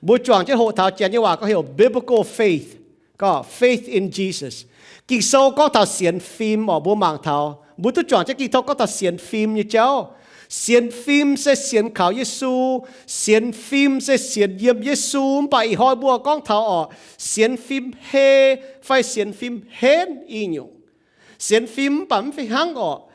Mbuo juangc jienv hoqc taux Janx nyei waac gorngv heuc biblical faith, gorngv faith in Jesus. Ging-Sou gorngv taux sienx fim orqc, mbuo mangc taux, mbuo duqv juangc jienv Ging-Sou gorngv taux sienx fim nyei jauv. Sienx fim se sienx kaux Yesu, sienx fim se sienx yiem Yesu. Mv baac ih hnoi mbuo gorngv taux orqc, sienx fim hei fai sienx fim henv i nyungc. Sienx fim mv baac mv fih hnangv orqc.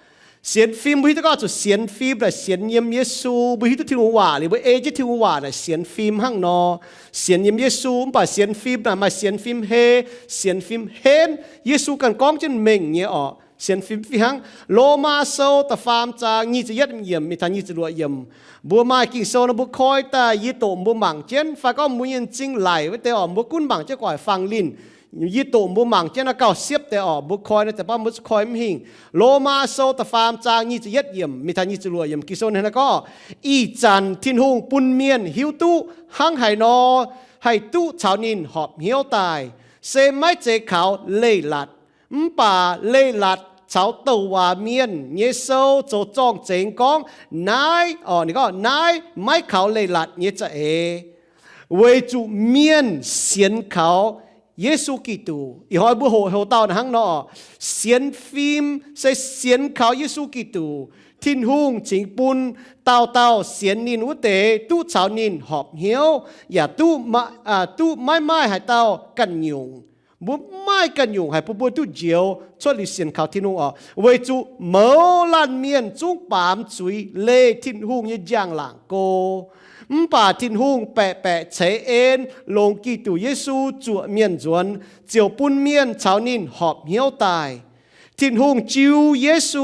Sienx fim mbuo hiuv duqv gorngv zuqc sienx fim naaic sienx yiem Yesu. Mbuo hiuv duqv Tin-Hungh waac liuz, mbuo ei jienv Tin-Hungh waac naaic sienx fim hnangv nor, sienx yiem Yesu. Mv baac sienx fim naaic maaih sienx fim hei, sienx fim henv. Yesu ganh gorngv jienv mengh nyei orqc. Sienx fim fih hnangv. Lomaa Sou da'faam zaang nyic ziepc yietv yiemc mingh taux nyic ziepc luoqc yiemc. Mbuo maaih Ging-Sou nor mbuo koi daaih, yie doqc mbuo mangc jienv. Fai gorngv mbuo nyei m'zing laic wuov deix orqc, mbuo gunv mangc jienv guaaic fangx linh. Yie doqc mbuo mangc jienv naaiv gauh siepv deix orqc, mbuo koi naaiv deix baav mbuo zuqc koi mv hingh. Lomaa Sou da'faam zaang nyic ziepc yietv yiemc mingh taux nyic ziepc luoqc yiemc, Ging-Sou ninh gorngv, Ih zanc Tin-Hungh bun mienh hiuv duqv hnangv haaix nor haih duqv caux ninh horpc hnyouv daaih, se maiv zeiz kaux leiz-latc. Mv baac leiz-latc caux douc waac mienh nyei sou zoux zorng-zengx gorngv, naaiv, orqc, ninh gorngv naaiv maiv kaux leiz-latc nyei za'eix, weic zuqc mienh sienx kaux Yesu Giduc. Ih hnoi mbuo hoqc houc dauh naaic hnangv nor, sienx fim se sienx kaux Yesu Giduc. Tin-Hungh cingx bun dauh dauh sienx ninh wuov deix duqv caux ninh horpc hnyouv, yaac duqv, duqv maiv maaih haaix dauh ganh nyungc. Mbuo maiv maaih ganh nyungc haih bun mbuo duqv njoux cuotv liuz sienx kaux Tin-Hungh orqc, weic zuqc mouz laanh mienh zungv baamz zuiz leih Tin-Hungh nyei njang-laangc go. Mv baac Tin-Hungh baeqc baeqc ceix en longc Giduc Yesu zuoqc mienh nzuonx, ziouc bun mienh caux ninh horpc hnyouv daaih. Tin-Hungh jiu Yesu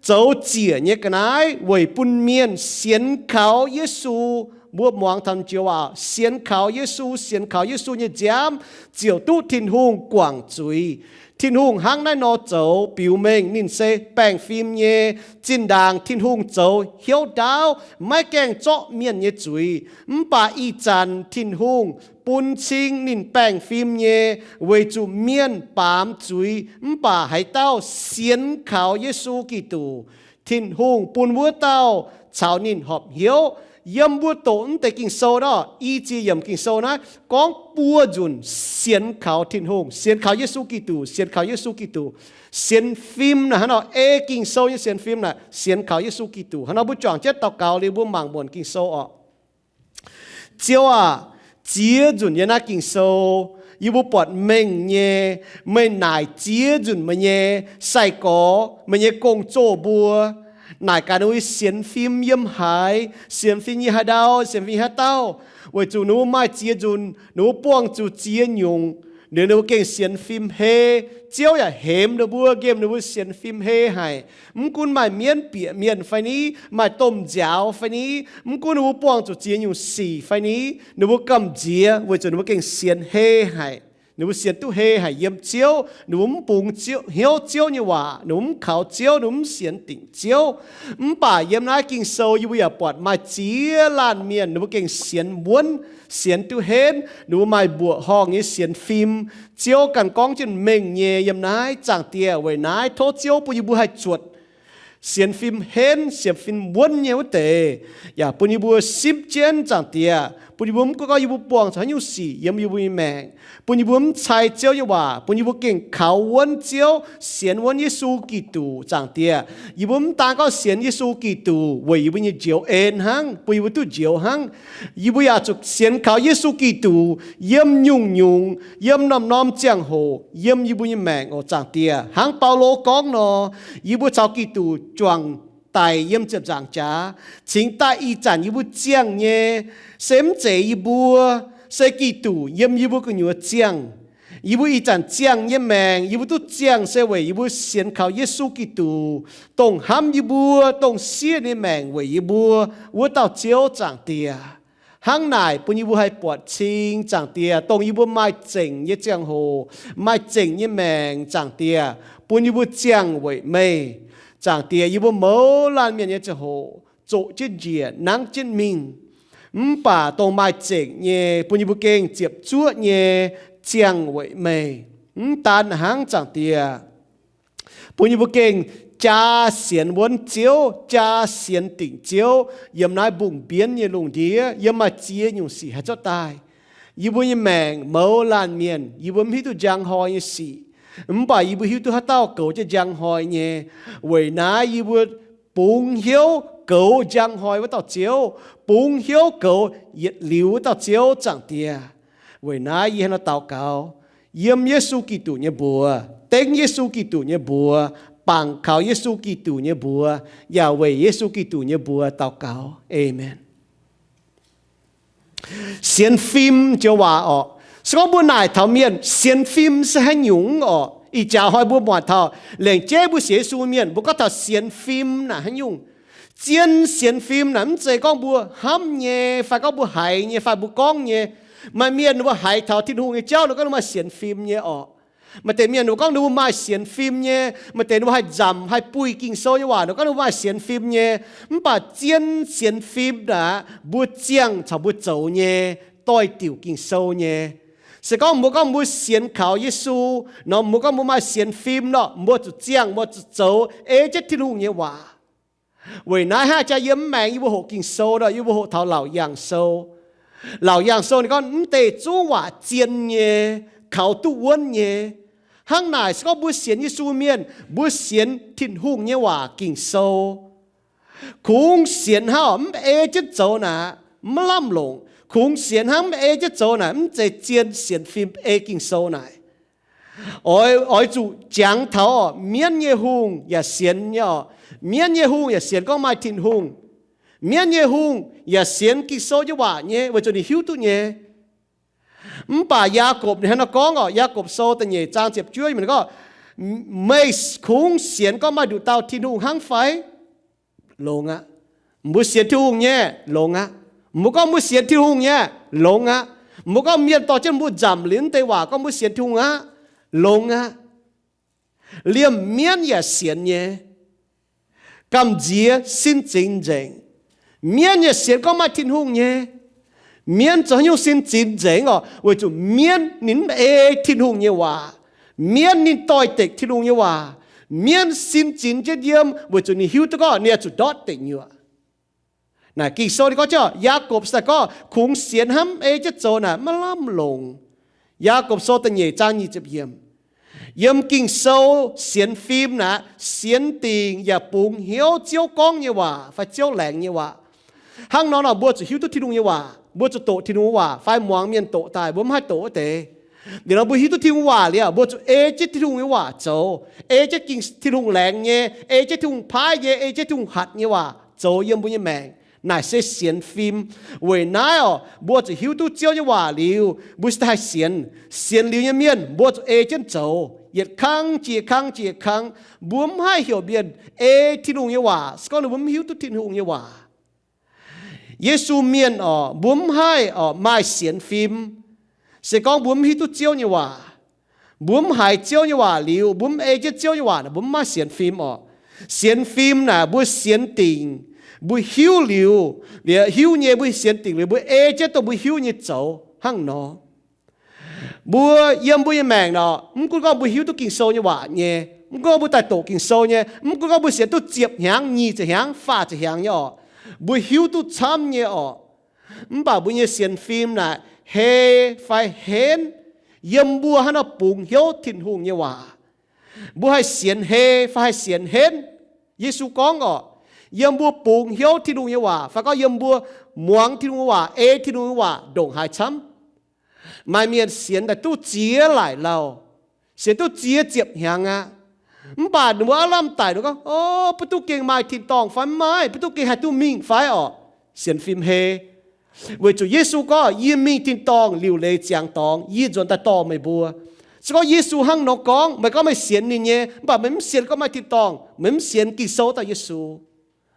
zoux ziec nyei ga'naaiv weic bun mienh sienx kaux Yesu. Mbuo muangx taux joux waac, sienx kaux Yesu, sienx kaux Yesu nyei nziaamv ziouc duqv Tin-Hungh guangc zuiz. Tin-Hungh hnangv naaiv nor zoux biux mengh ninh se baengh fim nyei. Zinh ndaangc Tin-Hungh zoux hnyouv ndaauv, maiv gaengh zorqv mienh nyei zuiz. Mv baac ih zanc Tin-Hungh bun cing ninh baengh fim nyei, weic zuqc mienh baamz zuiz. Mv baac haaix dauh sienx kaux Yesu Giduc, Tin-Hungh bun wuov dauh caux ninh horpc hnyouv. Yiem mbuo doqc mv deix Ging-Sou nor, i ziex yiemc Ging-Sou naaiv gorngv buo nzunc sienx kaux Tin-Hungh, sienx kaux Yesu Giduc, sienx kaux Yesu Giduc. Sienx fim naaic hnangv nor, ei Ging-Sou nyei sienx fim naaic sienx kaux Yesu Giduc. Hnangv nor mbuo juangc jienv daux gaux liuz mbuo mangc muonc Ging-Sou orqc. Ziouv aac, ziex nzunc yiem naaiv Ging-Sou yie mbuo buatc mengh nyei, meih naaic ziex nzunc meih nyei sai-gorx, meih nyei gong-zoh mbuo, naaic gaax ninh mbuo sienx fim yiem haaix, sienx fim yiem haaix ndau, sienx fim yiem haaix dauh. Weic zuqc ninh mbuo maaih ziex nzunc, ninh mbuo buangh zuqc ziex nyungc, liuz ninh mbuo gengh sienx fim hei. Ziouv yaac hemx ninh mbuo, nqemh ninh mbuo sienx fim hei haic. Mv gunv maaih mienv bieqc mienh fai ni, maaih domh nziaaux fai ni, mv gunv ninh mbuo buangh zuqc ziex nyungc sic fai ni, ninh mbuo gamh nziex weic zuqc ninh mbuo gengh sienx hei haic. Ninh mbuo sienx duqv hei haic yiem Ziouv. Ninh mbuo mv bungx Ziouv, hnyouv Ziouv nyei waac, ninh mbuo mv kaux Ziouv, ninh mbuo mv sienx dingc Ziouv. Mv baac yiem naaiv Ging-Sou yie mbuo yaac buatc maaih ziex laanh mienh ninh mbuo gengh sienx wuonv, sienx duqv henv, ninh mbuo maaih mbuoqc horngh nyei sienx fim. Ziouv ganh gorngv jienv mengh nyei yiem naaiv. Zaangc Diex, weic naaiv tov Ziouv bun yie mbuo haih zuotc sienx fim henv, sienx fim wuonv nyei wuov deix, yaac bun yie mbuo simv jienv. Zaangc Diex, bun yie mbuo mv gunv gorngv yie mbuo buangh zuqc haaix nyungc sic yiem yie mbuo nyei maengc, bun yie mbuo mv cai Ziouv nyei waac, bun yie mbuo gengh kaux wuonv Ziouv, sienx wuonv Yesu Giduc. Zaangc Diex, yie mbuo mv daan gorngv sienx Yesu Giduc weic yie mbuo nyei njoux en hnangv, bun yie mbuo duqv njoux hnangv. Yie mbuo yaac zuqc sienx kaux Yesu Giduc yiem nyungc-nyungc, yiem norm-norm ziangh hoc yiem yie mbuo nyei maengc oc. Zaangc Diex, hnangv Baulo gorngv nor, yie mbuo caux Giduc juangc daic yiem ziepc nzaangc jaax, cingx daaih ih zanc yie mbuo ziangh nyei se mv zeiz yie mbuo, se Giduc yiem yie mbuo gu'nyuoz ziangh. Yie mbuo ih zanc ziangh nyei maengc, yie mbuo duqv ziangh se weic yie mbuo sienx kaux Yesu Giduc, dongh hnamv yie mbuo, dongh siev nyei maengc weic yie mbuo wuov dauh Ziouv. Zaangc Diex, hnangv naaic bun yie mbuo haih buatc cing. Zaangc Diex, dongh yie mbuo maaih zengc nyei ziangh hoc, maaih zengc nyei maengc, Zaangc Diex, bun yie mbuo ziangh weic meih. Zaangc Diex, yie mbuo mouz laanh mienh nyei ziangh hoc zoqc jienv njiec, nangv jienv mingh. Mv baac dongh maaih zengc nyei, bun yie mbuo gengh ziepc zuoqv nyei ziangh weic meih. Mv daan hnangv, Zaangc Diex, bun yie mbuo gengh jaa sienx wuonv Ziouv, jaa sienx dingc Ziouv yiem naaiv mbungh mbienv nyei lungh ndiev, yiem maaih ziex nyungc sic haih zorqv daaih. Yie mbuo nyei maengc mouz laanh mienh, yie mbuo mv hiuv duqv njang hnoi nyei sic, mv baac yie mbuo hiuv duqv haaix dauh goux jienv njang hnoi nyei. Weic naaiv yie mbuo bungx hnyouv goux njang hnoi wuov dauh Ziouv, bungx hnyouv goux yietc liuz wuov dauh Ziouv, Zaangc Diex. Weic naaiv yie haaix nor daux gaux, yiem Yesu Giduc nyei mbuox, dengv Yesu Giduc nyei mbuox, bangc kaux Yesu Giduc nyei mbuox, yaac weic Yesu Giduc nyei mbuox daux gaux. Aamen. Sienx fim joux waac orqc. Se gorngv mbuo naaic taux mienh sienx fim se haaix nyungc orqc, ih jaax hnoi mbuo muangx taux, laengz jeiv mbuo sienx Yesu mienh, mbuo gorngv taux sienx fim naaic haaix nyungc. Zien sienx fim naaic mv zeiz gorngv mbuo hnamv nyei, fai gorngv mbuo haiz nyei, fai mbuo gorngv nyei. Maaih mienh ninh mbuo haiz taux Tin-Hungh nyei jauv, ninh gorngv ninh maaih sienx fim nyei orqc. Maaih deix mienh ninh mbuo gorngv ninh mbuo maaih sienx fim nyei, maaih deix ninh mbuo haih nzamc haih buih Ging-Sou nyei waac, ninh gorngv ninh mbuo maaih sienx fim nyei. Mv baac zien sienx fim naaic, mbuo ziangh caux mbuo zoux nyei, doix-diuc Ging-Sou nyei. Se gorngv mbuo gorngv mbuo sienx kaux Yesu nor, mbuo gorngv mbuo maaih sienx fim nor, mbuo zuqc ziangh, mbuo zuqc zoux ei jienv Tin-Hungh nyei waac. Weic naaiv hnangv jaa yiem mv maengx yie mbuo hoqc Ging-Sou nor, yie mbuo hoqc taux Laauc Yaangh Sou. Laauc Yaangh Sou ninh gorngv mv deix zungv waac zien nyei, kaux duqv wuonv nyei. Hnangv naaic se gorngv mbuo sienx Yesu mienh, mbuo sienx Tin-Hungh nyei waac Ging-Sou. Kungx sienx hnangv mv ei jienv zoux naaic, maiv lamh longc. Kungx sienx hnangv mv ei jienv zoux naaic, mv zeiz zien sienx fim ei Ging-Sou naaic. Oix, oix zuqc jangx taux orqc, mienv nyei hungh yaac sienx nyei orqc. Mienv nyei hungh yaac sienx gorngv maaih Tin-Hungh. Mienv nyei hungh yaac sienx Ging-Sou nyei waac nyei, weic zuqc ninh hiuv duqv nyei. Mv baac Yaagorpc ninh hnangv naaiv gorngv orqc, Yaagorpc Sou da'nyeic zaang ziepc juov, ninh gorngv, meih kungx sienx gorngv maaih nduqc dauh Tin-Hungh hnangv fai? Longx aqv. Mbuo sienx Tin-Hungh nyei, longx aqv. Mbuo gorngv mbuo sienx Tin-Hungh nyei, longx aqv. Mbuo gorngv mienh dorh jienv mbuo nzamc liuz deix waac gorngv mbuo sienx Tin-Hungh aqv, longx aqv. Liemh mienv yaac sienx nyei, gamh nziex sin zingx nzengc. Mienv yaac sienx gorngv maaih Tin-Hungh nyei. Mienv zoux haaix nyungc sin zingx nzengc orqc? Weic zuqc mienv ninh mv ei Tin-Hungh nyei waac. Mienv ninh doix-dekc Tin-Hungh nyei waac. Mienv sin zingx jienv yiem weic zuqc ninh hiuv duqv gorngv ninh oix zuqc ndortv deic nyuoqc. Naaic Ging-Sou ninh gorngv jienv, Yaagorpc se gorngv kungx sienx hnamv ei jienv zoux naaic maiv lamh longc. Yaagorpc Sou da'nyeic zaang nyic ziepc yiemc. Yiem Ging-Sou sienx fim naaic, sienx dingc yaac bungx hnyouv Ziouv gorngv nyei waac fai Ziouv laengz nyei waac. Hnangv nor nor mbuo zuqc hiuv duqv Tin-Hungh nyei waac, mbuo zuqc doqc Tin-Hungh waac fai muangx mienh doqc daaih, mbuo mv haih doqc wuov deix. Liuz nor mbuo hiuv duqv Tin-Hungh waac liuz, mbuo zuqc ei jienv Tin-Hungh nyei waac zoux, ei jienv Ging, Tin-Hungh laengz nyei, ei jienv Tin-Hungh paaiv nyei, ei jienv Tin-Hungh hatc nyei waac zoux yiem mbuo nyei maengc. Naaic se sienx fim. Weic naaiv orqc, mbuo zuqc hiuv duqv Ziouv nyei waac liuz, mbuo se haih sienx. Sienx liuz nyei mienh, mbuo zuqc ei jienv zoux, yietc kang jiex kang jiex kang. Mbuo mv haih heuc mienh ei Tin-Hungh nyei waac se gorngv ninh mbuo mv hiuv duqv Tin-Hungh nyei waac. Yesu mienh orqc, mbuo mv haih orqc maaih sienx fim, se gorngv mbuo mv hiuv duqv Ziouv nyei waac. Mbuo mv haiz Ziouv nyei waac liuz, mbuo mv ei jienv Ziouv nyei waac, mbuo mv maaih sienx fim orqc. Sienx fim naaic mbuo sienx dingc, mbuo hiuv liuz, liuz hiuv nyei mbuo sienx dingc liuz, mbuo ei jienv dongh mbuo hiuv nyei zoux hnangv nor. Mbuo yiem mbuo nyei maengc nor, mv gunv gorngv mbuo hiuv duqv Ging-Sou nyei waac nyei, mv gunv gorngv mbuo daaih doqc Ging-Sou nyei, mv gunv gorngv mbuo sienx duqv ziepc hnyangx, nyic ziepc hnyangx, faah ziepc hnyangx nyei orqc, mbuo hiuv duqv camv nyei orqc, mv baac mbuo nyei sienx fim naaic hei fai henv, yiem mbuo haaix nor bungx hnyouv Tin-Hungh nyei waac. Mbuo haih sienx hei fai haih sienx henv, Yesu gorngv orqc, yiem mbuo bungx hnyouv Tin-Hungh nyei waac fai gorngv yiem mbuo muangx Tin-Hungh nyei waac, ei Tin-Hungh nyei waac ndongc haaix camv. Maaih mienh sienx daaih duqv ziex laaic lauh, sienx duqv ziex ziepc hnyangx aqv. Mv baac ninh mbuo aav lamh daic, ninh gorngv, O, mbuo duqv gengh maaih tin-dorngh fai mv maaih? Mbuo duqv gengh haih duqv mingh fai orqc? Sienx fim hei. Weic zuqc Yesu gorngv, Yie mingh tin-dorngh liuc leiz ziangx dorngx, yie nzuonx daaih dorh meih mbuo. Se gorngv Yesu hnangv nor gorngv, meih gorngv meih sienx ninh nyei, mv baac meih mv sienx gorngv maaih tin-dorngh, meih mv sienx Ging-Sou dauh Yesu.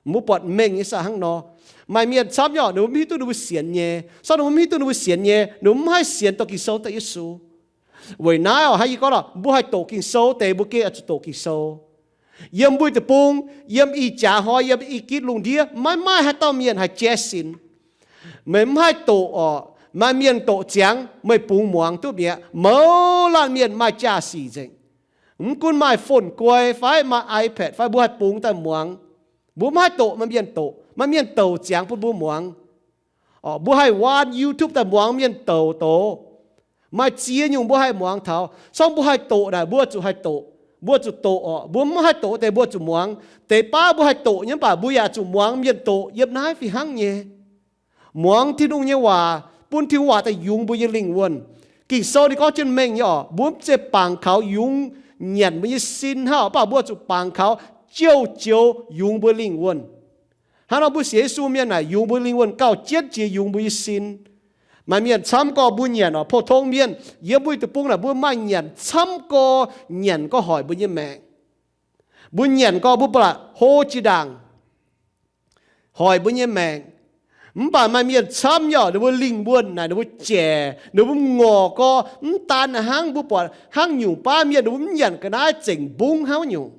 Mbuo buatc mengh nyei saah hnangv nor. Maaih mienh camv nyei orqc, ninh mbuo mv hiuv duqv ninh mbuo sienx nyei. Se gorngv ninh mbuo mv hiuv duqv ninh mbuo sienx nyei, ninh mbuo mv haih sienx dorh Ging-Sou dauh Yesu. Weic naaiv orqc, hnangv yie gorngv lorqc, mbuo haih doqc Ging-Sou deix, mbuo gengh oix zuqc doqc Ging-Sou. Yiem mbuo deic-bung, yiem ih jaax hnoi, yiem ih gitv lungh ndiev, maiv maaih haaix dauh mienh haih jaiv sin. Meih mv haih doqc orqc. Maaih mienh doqc ziangx, meih bungx muangx duqv mi'aqv. Mouz laanh mienh maaih jaa-sic nzengc. Mv gunv maaih phone guai fai maaih iPad fai mbuo haih bungx daaih muangx. Mbuo mv haih doqc, maaih mienh doqc, maaih mienh douc ziangx bun mbuo muangx. Mbuo haih waan YouTube daaih muangx mienh douc doz. Maaih ziex nyungc mbuo haih muangx taux. Sorng mbuo haih doqc naaic, mbuo zuqc haih doqc. Mbuo zuqc doqc orqc. Mbuo mv haih doqc deix mbuo zuqc muangx. Deix baav mbuo haih doqc nyei, mv baac mbuo yaac zuqc muangx mienh doqc yiem naaiv fih hnangv nyei. Muangx Tin-Hungh nyei waac, bun Tin-Hungh waac daaih yungz mbuo nyei lingh wuonh. Ging-Sou ninh gorngv jienv mengh nyei orqc, mbuo mv zeiz bangc kaux yungz nyanc mbuo nyei sin hnangv, mv baac mbuo zuqc bangc kaux jouh joux yungz mbuo lingh wuonh. Hnangv nor mbuo sienx Yesu mienh naaic yungz mbuo lingh wuonh gauh jienv jiex yungz mbuo nyei sin. Maaih mienh camv gorx mbuo nyanc orqc, pou-tong mienh yiem mbuo deic-bung naaic mbuo maaih nyanc camv gorx, nyanc gorx hoic mbuo nyei maengc. Mbuo nyanc gorx mbuo ba'laqc hlo jiex ndaangc, hoic mbuo nyei maengc. Mv baac maaih mienh camv nyei orqc, ninh mbuo lingh wuonh naaic ninh mbuo jaic, ninh mbuo ngorc gorx mv daan hnangv, mbuo buatc hnangv nyungc baav mienh ninh mbuo mv nyanc ga'naaiv zengc mbungv hnangv nyungc.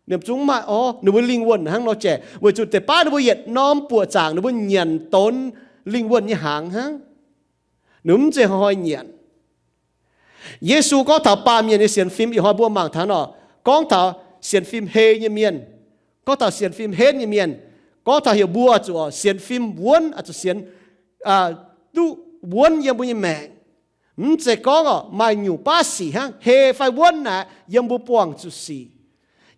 Ninh zungv maaih orv, ninh mbuo lingh wuonh hnangv nor jaic, weic zuqc deix baav ninh mbuo yietc norm buoqc zaangc ninh mbuo nyanc donx lingh wuonh nyei hnaangx hnangv. Ninh mv zeiz hnoi-hnoi nyanc. Yesu gorngv taux baamh mienh nyei sienx fim, ih hnoi mbuo mangc taux nor, gorngv taux sienx fim hei nyei mienh, gorngv taux sienx fim henv nyei mienh, gorngv taux heuc mbuo zuqc sienx fim wuonv, zuqc sienx duqv wuonv yiem mbuo nyei maengc. Mv zeiz gorngv orqc maaih nyungc baav sic hnangv, hei fai wuonv naaic yiem mbuo buangh zuqc sic.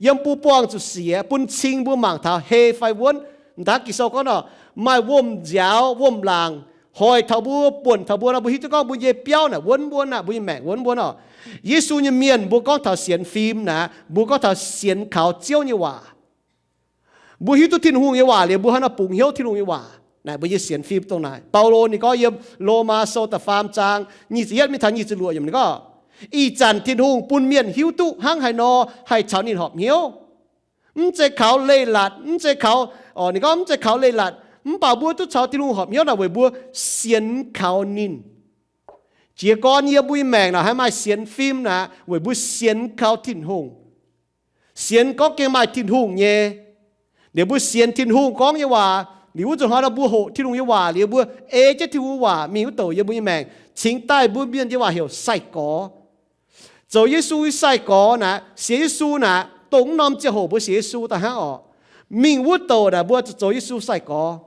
Yiem mbuo buangh zuqc sic bun cing mbuo mangc taux hei fai wuonv. Mv daaih Ging-Sou gorngv nor, maaih wuom-nziaaux wuom-laangc hoic taux mbuo, buonc taux mbuo nor, mbuo hiuv duqv gorngv mbuo nyei biauv naaic wuonv wuonv aqv, mbuo nyei maengc wuonv wuonv orqc. Yesu nyei mienh mbuo gorngv taux sienx fim naaic, mbuo gorngv taux sienx kaux Ziouv nyei waac. Mbuo hiuv duqv Tin-Hungh nyei waac liuz, mbuo hnangv nor bungx hnyouv Tin-Hungh nyei waac naaic, mbuo nyei sienx fim dongh naaic. Baulo ninh gorngv yiem Lomaa Sou da'faam zaang nyic ziepc yietv mingh taux nyic ziepc luoqc yiemc ninh gorngv, ih zanc Tin-Hungh bun mienh hiuv duqv hnangv haaix nor haih caux ninh horpc hnyouv. Mv zeiz kaux leiz-latc, mv zeiz kaux, ninh gorngv mv zeiz kaux leiz-latc, mv baac mbuo duqv caux Tin-Hungh horpc hnyouv naaic weic mbuo sienx kaux ninh. Jiez gorn yiem mbuo nyei maengc naaic haih maaih sienx fim naaic weic mbuo sienx kaux Tin-Hungh. Sienx gorngv gengh maaih Tin-Hungh nyei. Liuz mbuo sienx Tin-Hungh gorngv nyei waac liuz, wuov nzunc hnoi nor mbuo hoqc Tin-Hungh nyei waac liuz, mbuo ei jienv Tin-Hungh nyei waac mingh wuov douc yiem mbuo nyei maengc, cingx daaih mbuo mienh nyei waac heuc sai-gorx. Zoux Yesu sai-gorx naaic, sienx Yesu naaic, dongh wuov norm ziangh hoc mbuo sienx Yesu daaih hnangv orqc, mingh wuov douc naaic mbuo zuqc zoux Yesu sai-gorx.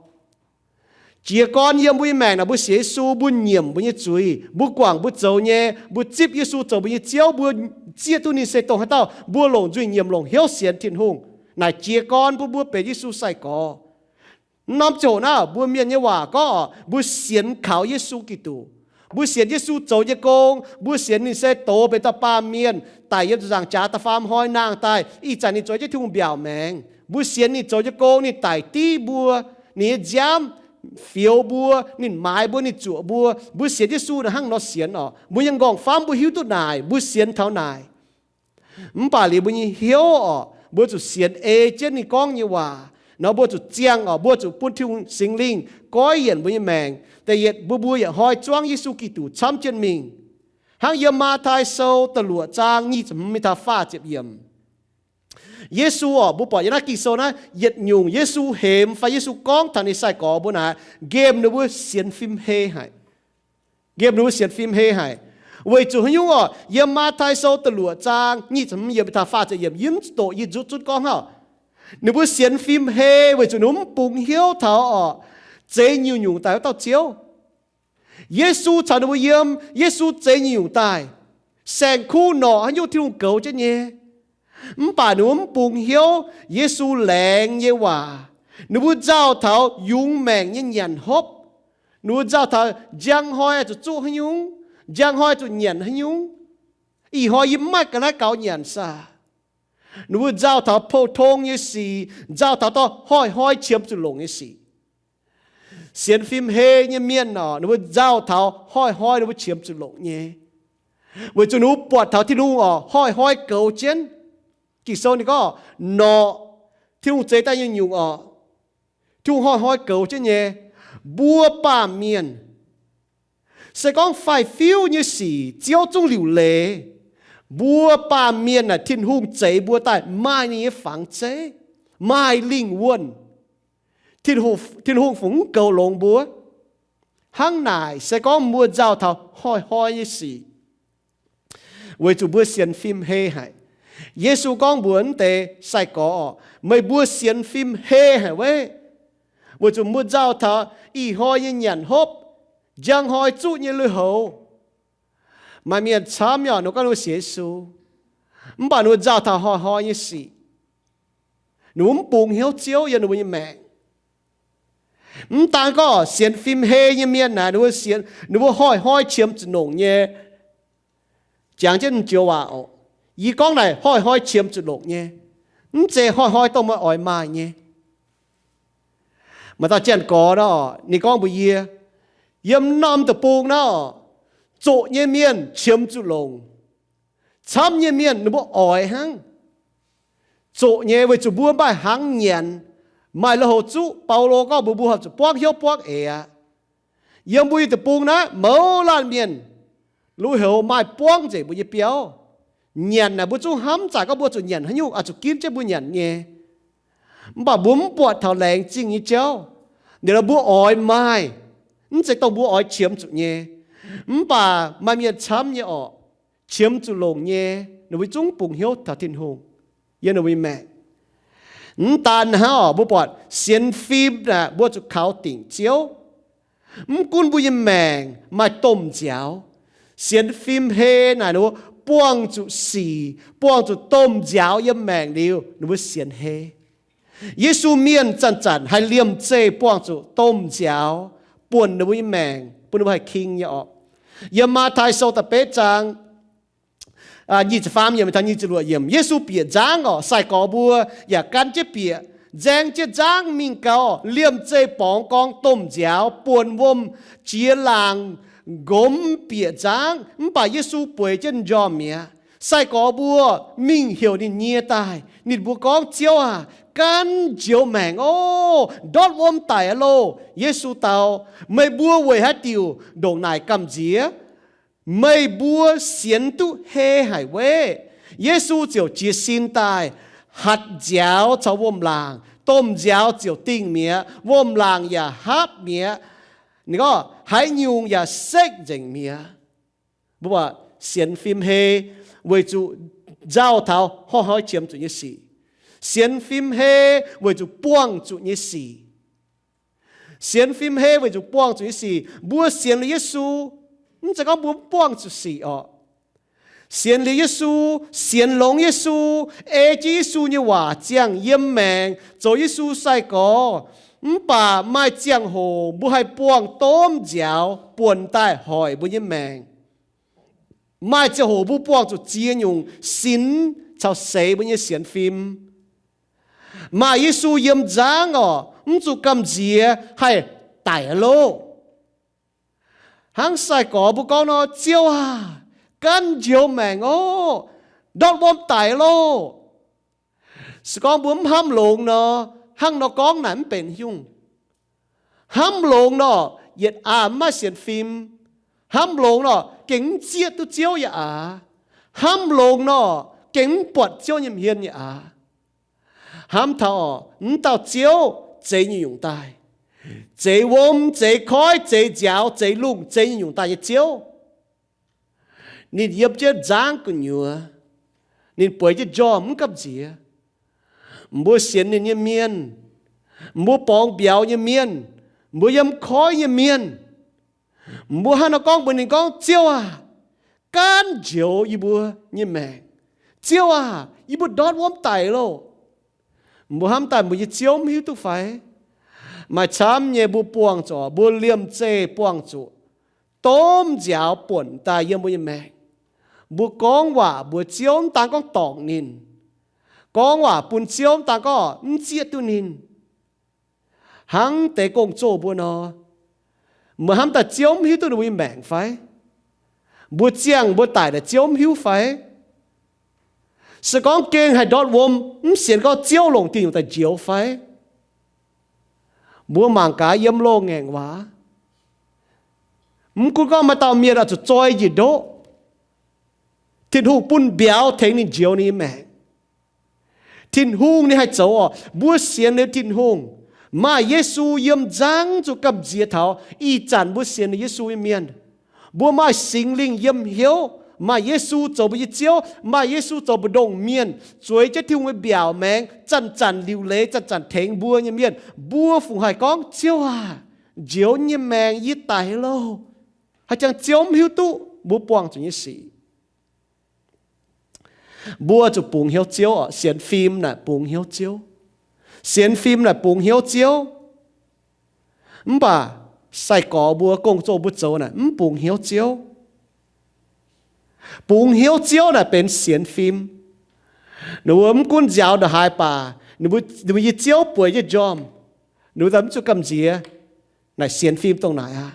Jiez gorn yiem mbuo nyei maengc naaic mbuo sienx Yesu, mbuo nyiemc mbuo nyei zuiz, mbuo guangc mbuo zoux nyei, mbuo zipv Yesu zoux mbuo nyei Ziouv, mbuo zieqv duqv ninh se dongh haaix dauh, mbuo longc nzuih nyiemc longc hnyouv sienx Tin-Hungh naaic jiez gorn bun mbuo benx Yesu sai-gorx. Wuov norm ziangh hoc naaic mbuo mienh nyei waac gorngv orqc, mbuo sienx kaux Yesu Giduc. Mbuo sienx Yesu zoux nyei gong, mbuo sienx ninh se doz benx dauh baamh mienh daic yiem ziepc nzaangc jaax da'faam hnoi nangh daaih, ih zanc ninh zoux jienv Tin-Hungh mbiaauc maengx. Mbuo sienx ninh zoux nyei gong, ninh daic div mbuo, ninh nyei nziaamv fioux mbuo, ninh maaiz mbuo, ninh zuoqc mbuo. Mbuo sienx Yesu naaic hnangv nor sienx orqc. Mbuo nyei nqorngv-famv mbuo hiuv duqv naaic, mbuo sienx taux naaic. Mv baac liuz mbuo nyei hnyouv orqc, mbuo zuqc sienx ei jienv ninh gorngv nyei waac nor, mbuo zuqc ziangh orqc, mbuo zuqc bun Tin-Hungh Singx Lingh goiv yienc mbuo nyei maengc. Da'yietv, mbuo mbuo yaac hnoi zuangv Yesu Giduc camv jienv mingh. Hnangv yiem Matv^tai Sou da'luoqc zaang nyic ziepc hmz mingh taux faah ziepc yiemc. Yesu orqc, mbuo buatc yiem naaiv Ging-Sou naaiv yietc nyungc Yesu hemx fai Yesu gorngv taux ninh sai-gorx mbuo naaic, nqemh ninh mbuo sienx fim hei haic. Nqemh ninh mbuo sienx fim hei haic. Weic zuqc haaix nyungc orqc? Yiem Matv^tai Sou da'luoqc zaang nyic ziepc hmz yiemc taux faah ziepc yiemc, yie mv zuqc doqc, yie nzuqc zunv gorngv hnangv. Ninh mbuo sienx fim hei weic zuqc ninh mbuo mv bungx hnyouv taux orqc, zeix nyungc-nyungc daaih wuov dauh Ziouv. Yesu caux ninh mbuo yiem, Yesu zeix nyungc-nyungc daaih. Saeng-kuv norqc haaix nyungc Tin-Hungh goux jienv nyei. Mv baac ninh mbuo mv bungx hnyouv Yesu laengz nyei waac. Ninh mbuo nzauh taux yungz maengc nyei nyanc hopv. Ninh mbuo nzauh taux njang hnoi zuqc zuqv haaix nyungc, njang hnoi zuqc nyanc haaix nyungc. Ih hnoi yie mv maaih ga'naaiv gaux nyanc saah. Ninh mbuo nzauh taux pou-tong nyei sic, nzauh taux dorh hnoi-hnoi qiemx zuqc longc nyei sic. Sienx fim hei nyei mienh orqc, ninh mbuo nzauh taux hnoi-hnoi ninh mbuo qiemx zuqc longc nyei. Weic zuqc ninh mbuo buatc taux Tin-Hungh orqc, hnoi-hnoi goux jienv. Ging-Sou ninh gorngv, norqc, Tin-Hungh zeix daaih nyungc-nyungc orqc, Tin-Hungh hnoi-hnoi goux jienv nyei. Mbuo baamh mienh, se gorngv faix-fiuv nyei sic Ziouv zungv liuc leiz. Mbuo baamh mienh naaic Tin-Hungh zeix mbuo daaih maaih ninh nyei fangx zeiv, maaih lingh wuonh. Tin-Hungh, Tin-Hungh fungc mv goux longx mbuo. Hnangv naaic se gorngv mbuo nzauh taux hnoi-hnoi nyei sic, weic zuqc mbuo sienx fim hei haic. Yesu gorngv mbuox wuov deix sai-gorx, meih mbuo sienx fim hei haic weic, weic zuqc mbuo nzauh taux ih hnoi nyei nyanc hopv, njang hnoi zuqv nyei lui-houx. Maaih mienh camv nyei, ninh mbuo gorngv ninh mbuo sienx Yesu, mv baac ninh mbuo nzauh taux hnoi-hnoi nyei sic. Ninh mbuo mv bungx hnyouv Ziouv yiem ninh mbuo nyei maengc. Mv daan gorngv sienx fim hei nyei mienh naaic, ninh mbuo sienx, ninh mbuo hnoi-hnoi qiemx zuqc longc nyei. Jangx jienv joux waac oc. Yie gorngv naaic hnoi-hnoi qiemx zuqc longc nyei, mv zeiz hnoi-hnoi dongh meih oix maaih nyei. Maaih dauh janx-gorx nor, ninh gorngv mbuox yie, yiem norm deic-bung nor, zoqc nyei mienh qiemx zuqc longc. Camv nyei mienh ninh mbuo oix hnangv. Zoqc nyei weic zuqc mbuo maaih hnaangx nyanc, maaih lui-houx zuqv. Baulo gorngv mbuox mbuo horpc zuqc buangv hnyouv buangv eix aqv. Yiem mbuo nyei deic-bung naaiv mouz laanh mienh, lui-houx maaih buangv nzengc mbuo nyei biauv. Nyanc naaic mbuo zungv hnamv zaaic gorngv mbuo zuqc nyanc haaix nyungc, oix zuqc ginv jienv mbuo nyanc nyei. Mv baac mbuo mv buatc taux laengz zingh nyei jauv. Ninh mbuo oix maaih, mv zeiz dongh mbuo oix qiemx zuqc nyei. Mv baac maaih mienh camv nyei orqc, qiemx zuqc longc nyei, ninh mbuo zungv bungx hnyouv taux Tin-Hungh yiem ninh mbuo nyei maengc. Mv daan hnangv orqc, mbuo buatc sienx fim naaic mbuo zuqc kaux dingc Ziouv. Mv gunv mbuo nyei maengc maaih domh nziaaux, sienx fim hei naaic ninh mbuo buangh zuqc sic, buangh zuqc domh nziaaux yiem maengc liuz, ninh mbuo sienx hei. Yesu mienh zanc-zanc haih liemh zeih buangh zuqc domh nziaaux buonc ninh mbuo nyei maengc, bun ninh mbuo haih king nyei orqc. Yiem Matv^taai Sou da'betv zaang nyic ziepc faam yiemc taux nyic ziepc luoqc yiemc, Yesu bieqc nzangv orqc, sai-gorx mbuo yaac gan jienv bieqc, nzaeng jienv nzangv mingh gau, liemh zeih borngz gorngv domh nziaaux buonc wuom-jiex laangc nqomz bieqc nzangv. Mv baac Yesu bueix jienv njormh mi'aqv. Sai-gorx mbuo mingh heuc ninh nyie daaih. Ninh mbuo gorngv, Ziouv aac, gan njoux maengc oc. Ndortv wuom daic aqv loh. Yesu dau, Meih mbuo weic haaix diuc ndongc naaic gamh nziex? Meih mbuo sienx duqv hei haic weic? Yesu ziouc jiez sin daaih, hatc nziaaux caux wuom-laangc. Domh nziaaux ziouc dingh mi'aqv. Wuom-laangc yaac haapv mi'aqv. Ninh gorngv, Haaix nyungc yaac sekv nzengc mi'aqv. Mbuo buatc sienx fim hei weic zuqc nzauh taux hnoi-hnoi qiemx zuqc nyei sic. Sienx fim hei weic zuqc buangh zuqc nyei sic. Sienx fim hei weic zuqc buangh zuqc nyei sic. Mbuo sienx liuz Yesu, mv zeiz gorngv mbuo mv buangh zuqc sic orqc. Sienx liuz Yesu, sienx longx Yesu, ei jienv Yesu nyei waac ziangh yiem maengc, zoux Yesu sai-gorx, mv baac maaih ziangh hoc mbuo haih buangh domh nziaaux buonc daaih hoic mbuo nyei maengc. Maaih ziangh hoc mbuo buangh zuqc ziex nyungc sinx caux seix mbuo nyei sienx fim. Maaih Yesu yiem nzangv orqc, mv zuqc gamh nziex haih daic loh. Hnangv sai-gorx mbuo gorngv nor, Ziouv aac, gan njoux maengc oc, ndortv wuom daic loh. Se gorngv mbuo mv hnamv longx nor, hnangv nor gorngv naaic mv benx haaix nyungc. Hnamv longx nor, yietc aav mv maaih sienx fim. Hnamv longx nor, gengh mv zieqv duqv Ziouv yaac aav. Hnamv longx nor, gengh mv buatc Ziouv nyei hmien yaac aav. Hnamv taux mv dauh Ziouv zeix nyungc-nyungc daaih. Zeix wuom, zeix koiv, zeix nziaaux, zeix lungh, zeix nyungc-nyungc daaih nyei Ziouv. Ninh yiem jienv nzangv gu'nyuoz. Ninh bueix jienv njormh mv gamh nziex. Mbuo sienx ninh nyei mienh, mbuo borngz mbiauz nyei mienh, mbuo yiem koiv nyei mienh, mbuo hnangv nor gorngv mbuox ninh gorngv, Ziouv aac, gaanv njoux yie mbuo nyei maengc. Ziouv aac, yie mbuo ndortv wuom daic loh. Mbuo hnamv daaih mbuo nyei Ziouv mv hiuv duqv fai? Maaih camv nyei mbuo buangh zuqc, mbuo liemh zeih buangh zuqc domh nziaaux buonc daaih yiem mbuo nyei maengc. Mbuo gorngv waac mbuox Ziouv mv daan gorngv dorngc ninh. Gorngv waac bun Ziouv mv daan gorngv mv zieqv duqv ninh. Hnangv deix gong-zoh mbuo nor, mbuo hnamv daaih Ziouv mv hiuv duqv ninh mbuo nyei maengc fai? Mbuo ziangh mbuo daic naaic Ziouv mv hiuv fai? Se gorngv gengh haih ndortv wuom, mv sienx gorngv Ziouv longc diuh nyungc daaih njoux fai? Mbuo mangc gaax yiem loz-ngaengc waac, mv gunv gorngv maaih dauh mienh oix zuqc zoi njiec ndoqv, Tin-Hungh bun mbiauz tengx ninh njoux ninh nyei maengc. Tin-Hungh ninh haih zoux orqc? Mbuo sienx liuz Tin-Hungh, maaih Yesu yiem nzangv zuqc gamh nziex taux ih zanc mbuo sienx liuz Yesu nyei mienh. Mbuo maaih Singx Lingh yiem hnyouv, maaih Yesu zoux mbuo nyei Ziouv, maaih Yesu zoux mbu'ndongx mienh, zueiz jienv Tin-Hungh nyei mbiaauc maengx, zanc-zanc liuc leiz, zanc-zanc tengx mbuo nyei mienh, mbuo fungc haih gorngv, Ziouv aah! Njoux nyei maengc yie daic loh. Haaix jangx Ziouv mv hiuv duqv mbuo buangh zuqc nyei sic. Mbuo zuqc bungx hnyouv Ziouv oc. Sienx fim naaic bungx hnyouv Ziouv. Sienx fim naaic bungx hnyouv Ziouv. Mv baac sai-gorx mbuo gong-zoh mbuo zoux naaic mv bungx hnyouv Ziouv. Bungx hnyouv Ziouv naaic benx sienx fim. Ninh mbuo mv gunv nziaaux ndongc haaix baac, ninh mbuo nyei Ziouv bueix jienv njormh, ninh mbuo mv zuqc gamh nziex. Naaic sienx fim dongh naaic aqv.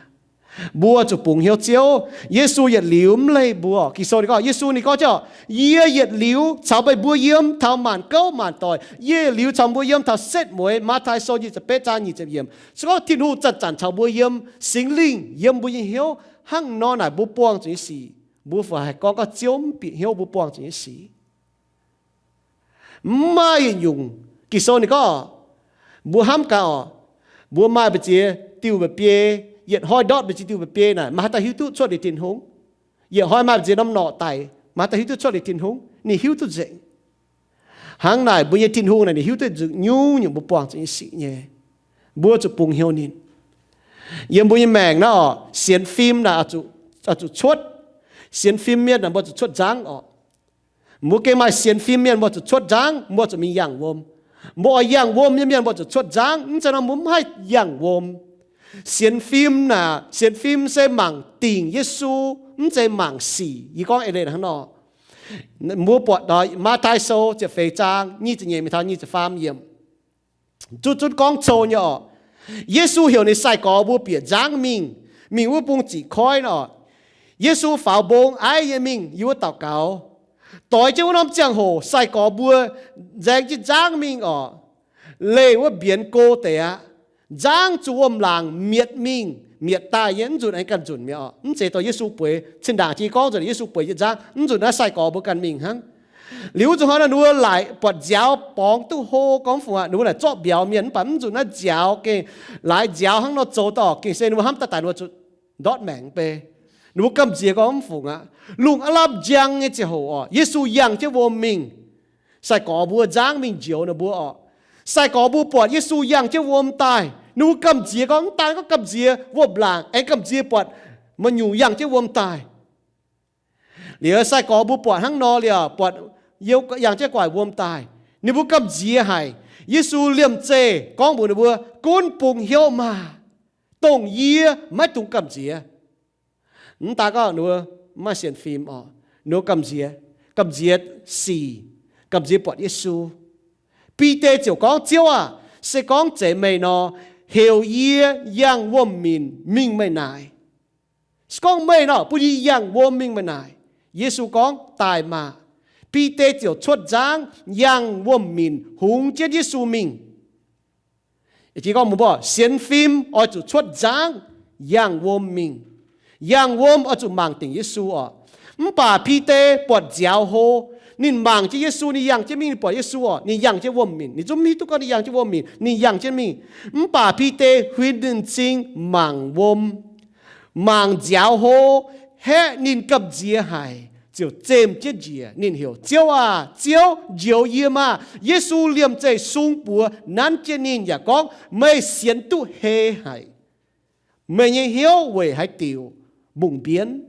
Mbuo zuqc bungx hnyouv Ziouv. Yesu yietc liuz mv leih mbuo. Ging-Sou ninh gorngv, Yesu ninh gorngv jienv, Yie yietc liuz caux meih mbuo yiem taux maanc gouv maanc doic. Yie yietc liuz caux mbuo yiem taux setv mueiz. Matv^tai Sou nyic ziepc betv zaang nyic ziepc yiemc. Se gorngv Tin-Hungh zanc-zanc caux mbuo yiem, Singx Lingh yiem mbuo nyei hnyouv, hnangv nor naaic mbuo buangh zuqc nyei sic, mbuo fungc haih gorngv, gorngv Ziouv mv bieqc hnyouv mbuo buangh zuqc nyei sic. Mv maaih yietc nyungc. Ging-Sou ninh gorngv, mbuo hnamv gaax oc, mbuo maaih mbu'ziex diuh mba'biei, yietc hnoi ndortv mbu'ziex diuh mba'biei naaic, maaih haaix dauh hiuv duqv cuotv liuz Tin-Hungh? Yietc hnoi maaih mbu'ziex norm norqc daic, maaih haaix dauh hiuv duqv cuotv liuz Tin-Hungh? Ninh hiuv duqv nzengc. Hnangv naaic mbuo nyei Tin-Hungh naaic ninh hiuv duqv nzengc nyungc-nyungc mbuo buangh zuqc nyei sic nyei. Mbuo zuqc bungx hnyouv ninh. Yiem mbuo nyei maengc naaiv oc, sienx fim naaic oix zuqc cuotv. Sienx fim mienh naaic mbuo zuqc cuotv nzangv oc. Mbuo gengh maaih sienx fim mienh mbuo zuqc cuotv nzangv, mbuo zuqc mingh yangh wuom. Mbuo oix yangh wuom nyei mienh mbuo zuqc cuotv nzangv, mv zeiz nor mbuo mv haih yangh wuom. Sienx fim naaic, sienx fim se mangc dingc Yesu, mv zeiz mangc sic. Yie gorngv eix leiz hnangv nor. Mbuo buatc Matv^tai Sou ziepc feix zaang nyic ziepc nyeic mingh taux nyic ziepc faam yiemc. Zunv zunv gorngv cou nyei oc. Yesu heuc ninh sai-gorx mbuo bieqc nzangv mingh, mingh wuov bung ziqc koiv nor. Yesu faaux mbong aiv nyei mingh yiem wuov daux gaux. Doix jienv wuov norm ziangh hoc sai-gorx mbuo nzaeng jienv nzangv mingh oc. Leih wuov mbienx go deix aqv. Nzangv zuqc wuom-laangc mietc mingh mietc daaih nyei, mv nzunc aengx ganh nzunc mi'aqv oc. Mv zeiz dorh Yesu bueix, cin-ndaangc jiex gorngv nzunc Yesu bueix jienv nzangv, mv nzunc naaiv sai-gorx mbuo ganh mingh hnangv. Liuz wuov zuqc hnoi naaiv ninh mbuo laaic buatc nziaaux borngz duqv hlo gorngv mv fungc aqv. Ninh mbuo naaic zorqv mbiauz mienh mv baac mv nzunc naaiv nziaaux gengh laaix nziaaux hnangv nor zoux dorh gengh se ninh mbuo hnamv daaih daaih ninh mbuo zuqc ndortv maengc mv bei. Ninh mbuo gamh nziex gorngv mv fungc aqv. Lungh aav lamh njang nyei ziangh hoc oc, Yesu yangh jienv wuom mingh. Sai-gorx mbuo nzangv mingh njoux ninh mbuo oc. Sai-gorx mbuo buatc Yesu yangh jienv wuom daaih, ninh mbuo gamh nziex gorngv, mv daan gorngv gamh nziex wuom-laangc, aengx gamh nziex buatc maiv nyungc yangh jienv wuom daaih. Liuz sai-gorx mbuo buatc hnangv nor liuz, buatc yangh jienv gu'nguaaic wuom daaih, ninh mbuo gamh nziex haic. Yesu liemh zeih gorngv mbuox ninh mbuo, Gunv bungx hnyouv maah! Dongh yie, maiv dungx gamh nziex. Mv daan gorngv ninh mbuo maiv sienx fim oc, ninh mbuo gamh nziex, gamh nziex sic, gamh nziex buatc Yesu. Bide ziouc gorngv, Ziouv aah! Se gorngv zeiz meih nor, heuc yie yangh wuom-minc mingh meih naaic. Se gorngv meih nor, bun yie yangh wuom mingh meih naaic. Yesu gorngv, Daaih maah! Bide ziouc cuotv nzangv yangh wuom-minc hungx jienv Yesu mingh. Jiex gorngv mbuo sienx fim oix zuqc cuotv nzangv yangh wuom mingh. Yangh wuom oix zuqc mangc dingc Yesu oc. Mv baac Bide buatc nziaaux hlo, ninh mangc jienv Yesu, ninh yangh jienv mingh, ninh buatc Yesu oc, ninh yangh jienv wuom-minc. Ninh zungv mv hiuv duqv gorngv ninh yangh jienv wuom-minc, ninh yangh jienv mingh. Mv baac Bide huin ninh m'zing mangc wuom, mangc nziaaux hlo, haeqv ninh gamh nziex haic, ziouc zemh jienv njiec. Ninh heuc, Ziouv aah! Ziouv, njoux yie maah! Yesu liemh zeih sung buoz nanv jienv ninh yaac gorngv, Meih sienx duqv hei haic. Meih nyei hnyouv weic haaix diuc mbungh mbienv?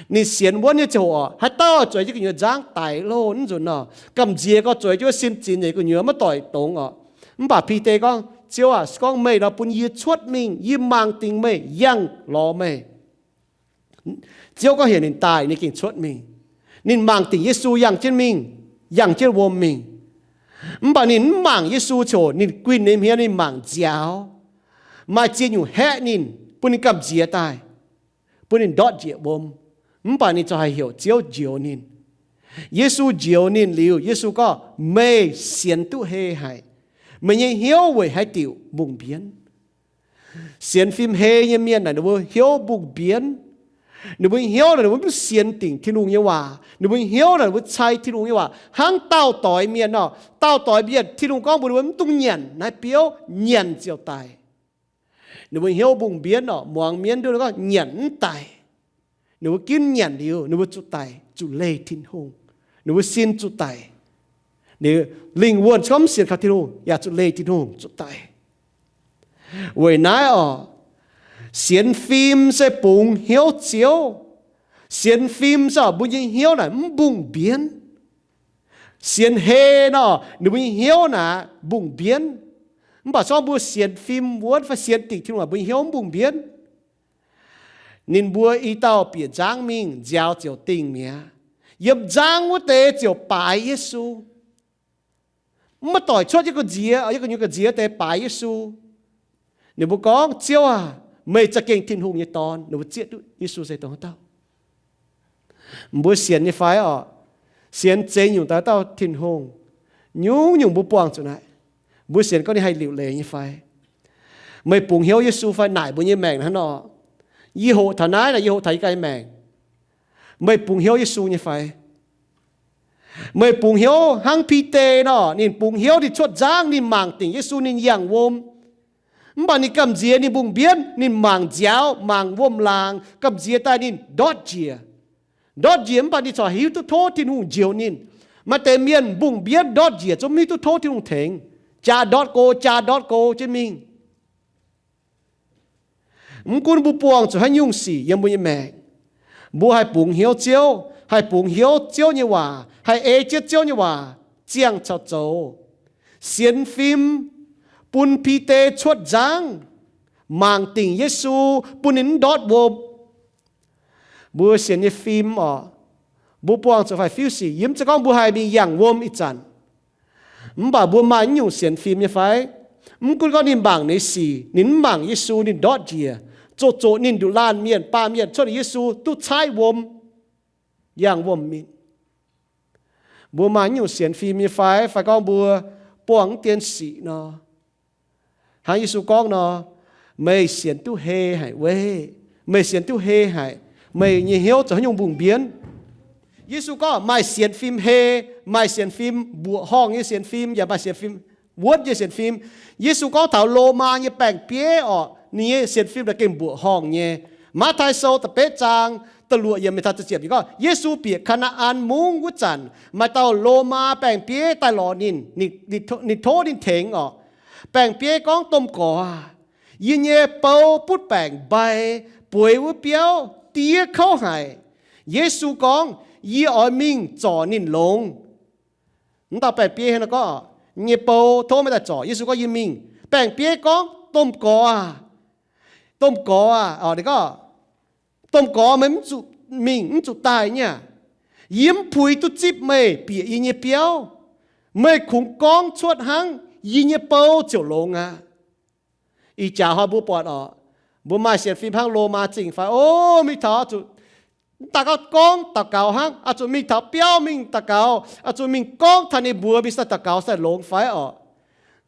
Ninh sienx wuonv nyei ziangh hoc, haaix dauh zueiz jienv gu'nyuoz nzangv daic loh, mv nzunc nor. Gamh nziex gorngv zueiz jienv wuov sin zinx nyei gu'nyuoz maiv doic dongz oc. Mv baac Bide gorngv, Ziouv aah! Se gorngv meih nor, bun yie cuotv mingh, yie mangc dingc meih, yangh lorz meih. Ziouv gorngv heuc ninh daaih, ninh gengh cuotv mingh. Ninh mangc dingc Yesu yangh jienv mingh, yangh jienv wuom mingh. Mv baac ninh mv mangc Yesu ziouc ninh guinh ninh hmien, ninh mangc nziaaux. Maaih ziex nyungc haeqv ninh, bun ninh gamh nziex daaih, bun ninh ndortv njiec wuom. Mv baac ninh ziouc haih heuc Ziouv njoux ninh. Yesu njoux ninh liuz, Yesu gorngv, Meih sienx duqv hei haic. Meih nyei hnyouv weic haaix diuc mbungh mbienv? Sienx fim hei nyei mienh naaic, ninh mbuo hnyouv mbungh mbienv. Ninh mbuo hnyouv naaic, ninh mbuo mv sienx dingc Tin-Hungh nyei waac. Ninh mbuo hnyouv naaic, ninh mbuo cai Tin-Hungh nyei waac hnangv daauh doix mienh nor. Daauh doix mienh, Tin-Hungh gorngv mbuox ninh mbuo, Mv dungx nyanc naaiv biouv, nyanc ziouc daic. Ninh mbuo hnyouv mbungh mbienv oc, muangx mienv nduov gorngv nyanc mv daic. Ninh mbuo ginv nyanc liuz, ninh mbuo zuqc daic, zuqc leih Tin-Hungh. Ninh mbuo sin zuqc daic. Ninh lingh wuonh se gorngv mv sienx kaux Tin-Hungh yaac zuqc leih Tin-Hungh, zuqc daic. Weic naaiv oc, sienx fim se bungx hnyouv Ziouv. Sienx fim se oc, mbuo nyei hnyouv naaic mv mbungh mbienv. Sienx heh nor, ninh mbuo nyei hnyouv naaic mbungh mbienv. Mv baac se gorngv mbuo sienx fim wuonv fai sienx dingc Tin-Hungh, mbuo nyei hnyouv mv mbungh mbienv. Ninh mbuo i dauh bieqc nzangv mingh, nziaaux ziouc dingh mi'aqv. Yiem nzangv wuov deix ziouc baaix Yesu. Mv maaih doic cuotv yie gu'nziex, yie gu'nyuoz gu'nziex deix baaix Yesu. Ninh mbuo gorngv, Ziouv aac, meih za'gengh Tin-Hungh nyei Dorn. Ninh mbuo zieqv duqv Yesu se dongh haaix dauh. Mbuo sienx nyei fai oc? Sienx zeix nyungc daaih dauh Tin-Hungh. Nyungc-nyungc mbuo buangh zuqc naaic, mbuo sienx gorngv ninh haih liuc leiz nyei fai? Meih bungx hnyouv Yesu fai? Naaic mbuo nyei maengc hnangv nor. Yie hoqc taux naaiv naaic, yie hoqc taux yie ganh maengc. Meih bungx hnyouv Yesu nyei fai? Meih bungx hnyouv hnangv Bide nor, ninh bungx hnyouv, ninh cuotv nzangv, ninh mangc dingc Yesu, ninh yangh wuom. Mv baac ninh gamh nziex ninh mbungh mbienv, ninh mangc nziaaux, mangc wuom-laangc, gamh nziex daaih ninh ndortv njiec. Ndortv njiec mv baac ninh corc hiuv duqv tov Tin-Hungh njoux ninh. Maaih deix mienh mbungh mbienv ndortv njiec zungv mv hiuv duqv tov Tin-Hungh tengx, jaa ndortv go, jaa ndortv go jienv mingh. Mv gunv mbuo buangh zuqc haaix nyungc sic yiem mbuo nyei maengc, mbuo haih bungx hnyouv Ziouv, haih bungx hnyouv Ziouv nyei waac, haih ei jienv Ziouv nyei waac ziangh caux zoux. Sienx fim bun Bide cuotv nzangv, mangc dingc Yesu, bun ninh mv ndortv wuom. Mbuo sienx nyei fim oc, mbuo buangh zuqc faix-fiuv sic, yie mv zeiz gorngv mbuo haih mingh yangh wuom ih zanc. Mv baac mbuo maaih naaiv nyungc sienx fim nyei fai? Mv gunv gorngv ninh mangc ninh sic, ninh mv mangc Yesu, ninh ndortv njiec, zoqc zoqc ninh nduqc laanh mienh, baamh mienh cuotv liuz Yesu duqv caaiv wuom, yangh wuom-minc. Mbuo maaih naaiv nyungc sienx fim nyei fai? Fai gorngv mbuo buangh mv dien sic nor? Hnangv Yesu gorngv nor, meih sienx duqv hei haic weic? Meih sienx duqv hei haic, meih nyei hnyouv zoux haaix nyungc mbungh mbienv? Yesu gorngv maaih sienx fim hei, maaih sienx fim mbuoqc horngh nyei sienx fim, yaac maaih sienx fim wuonv nyei sienx fim. Yesu gorngv taux Lomaa nyei baeng-bieiv orqc, ninh nyei sienx fim naaic gengh mbuoqc horngh nyei. Matv^tai Sou da'betv zaang da'luoqc yiemc mingh taux da'ziepc yiemc gorngv, Yesu bieqc Kaa^naa^an Mungv wuov zanc, maaih dauh Lomaa baeng-bieiv daaih lorz ninh, ninh tov ninh tengx orqc. Baeng-bieiv gorngv, Domh-Gorx aah! Yie nyei bou butv baengc mbai bueix wuov biauv diev kouv haic. Yesu gorngv, Yie oix mingh zorc ninh longx. Mv dauh baeng-bieiv hnangv nor gorngv, Yie nyei bou tov meih daaih zorc. Yesu gorngv, Yie mingh. Baeng-bieiv gorngv, Domh-Gorx aah! Domh-Gorx aah! Ninh gorngv, Domh-Gorx, meih mv zuqc mingh, mv zuqc daaih nyei aac. Yie mv puix duqv zipv meih bieqc yie nyei biauv. Meih kungx gorngv cuotv hnangv, yie nyei bou ziouc longx aqv. Ih jaax hnoi mbuo buatc orqc, mbuo maaih sienx fim hnangv Lomaa Zingh fai? O, mingh taux zuqc daaih gauh gorngv daux gaux hnangv, oix zuqc mingh taux biauv mingh daux gaux, oix zuqc mingh gorngv taux ninh mbuox mingh daaih daux gaux daaih longx fai orqc?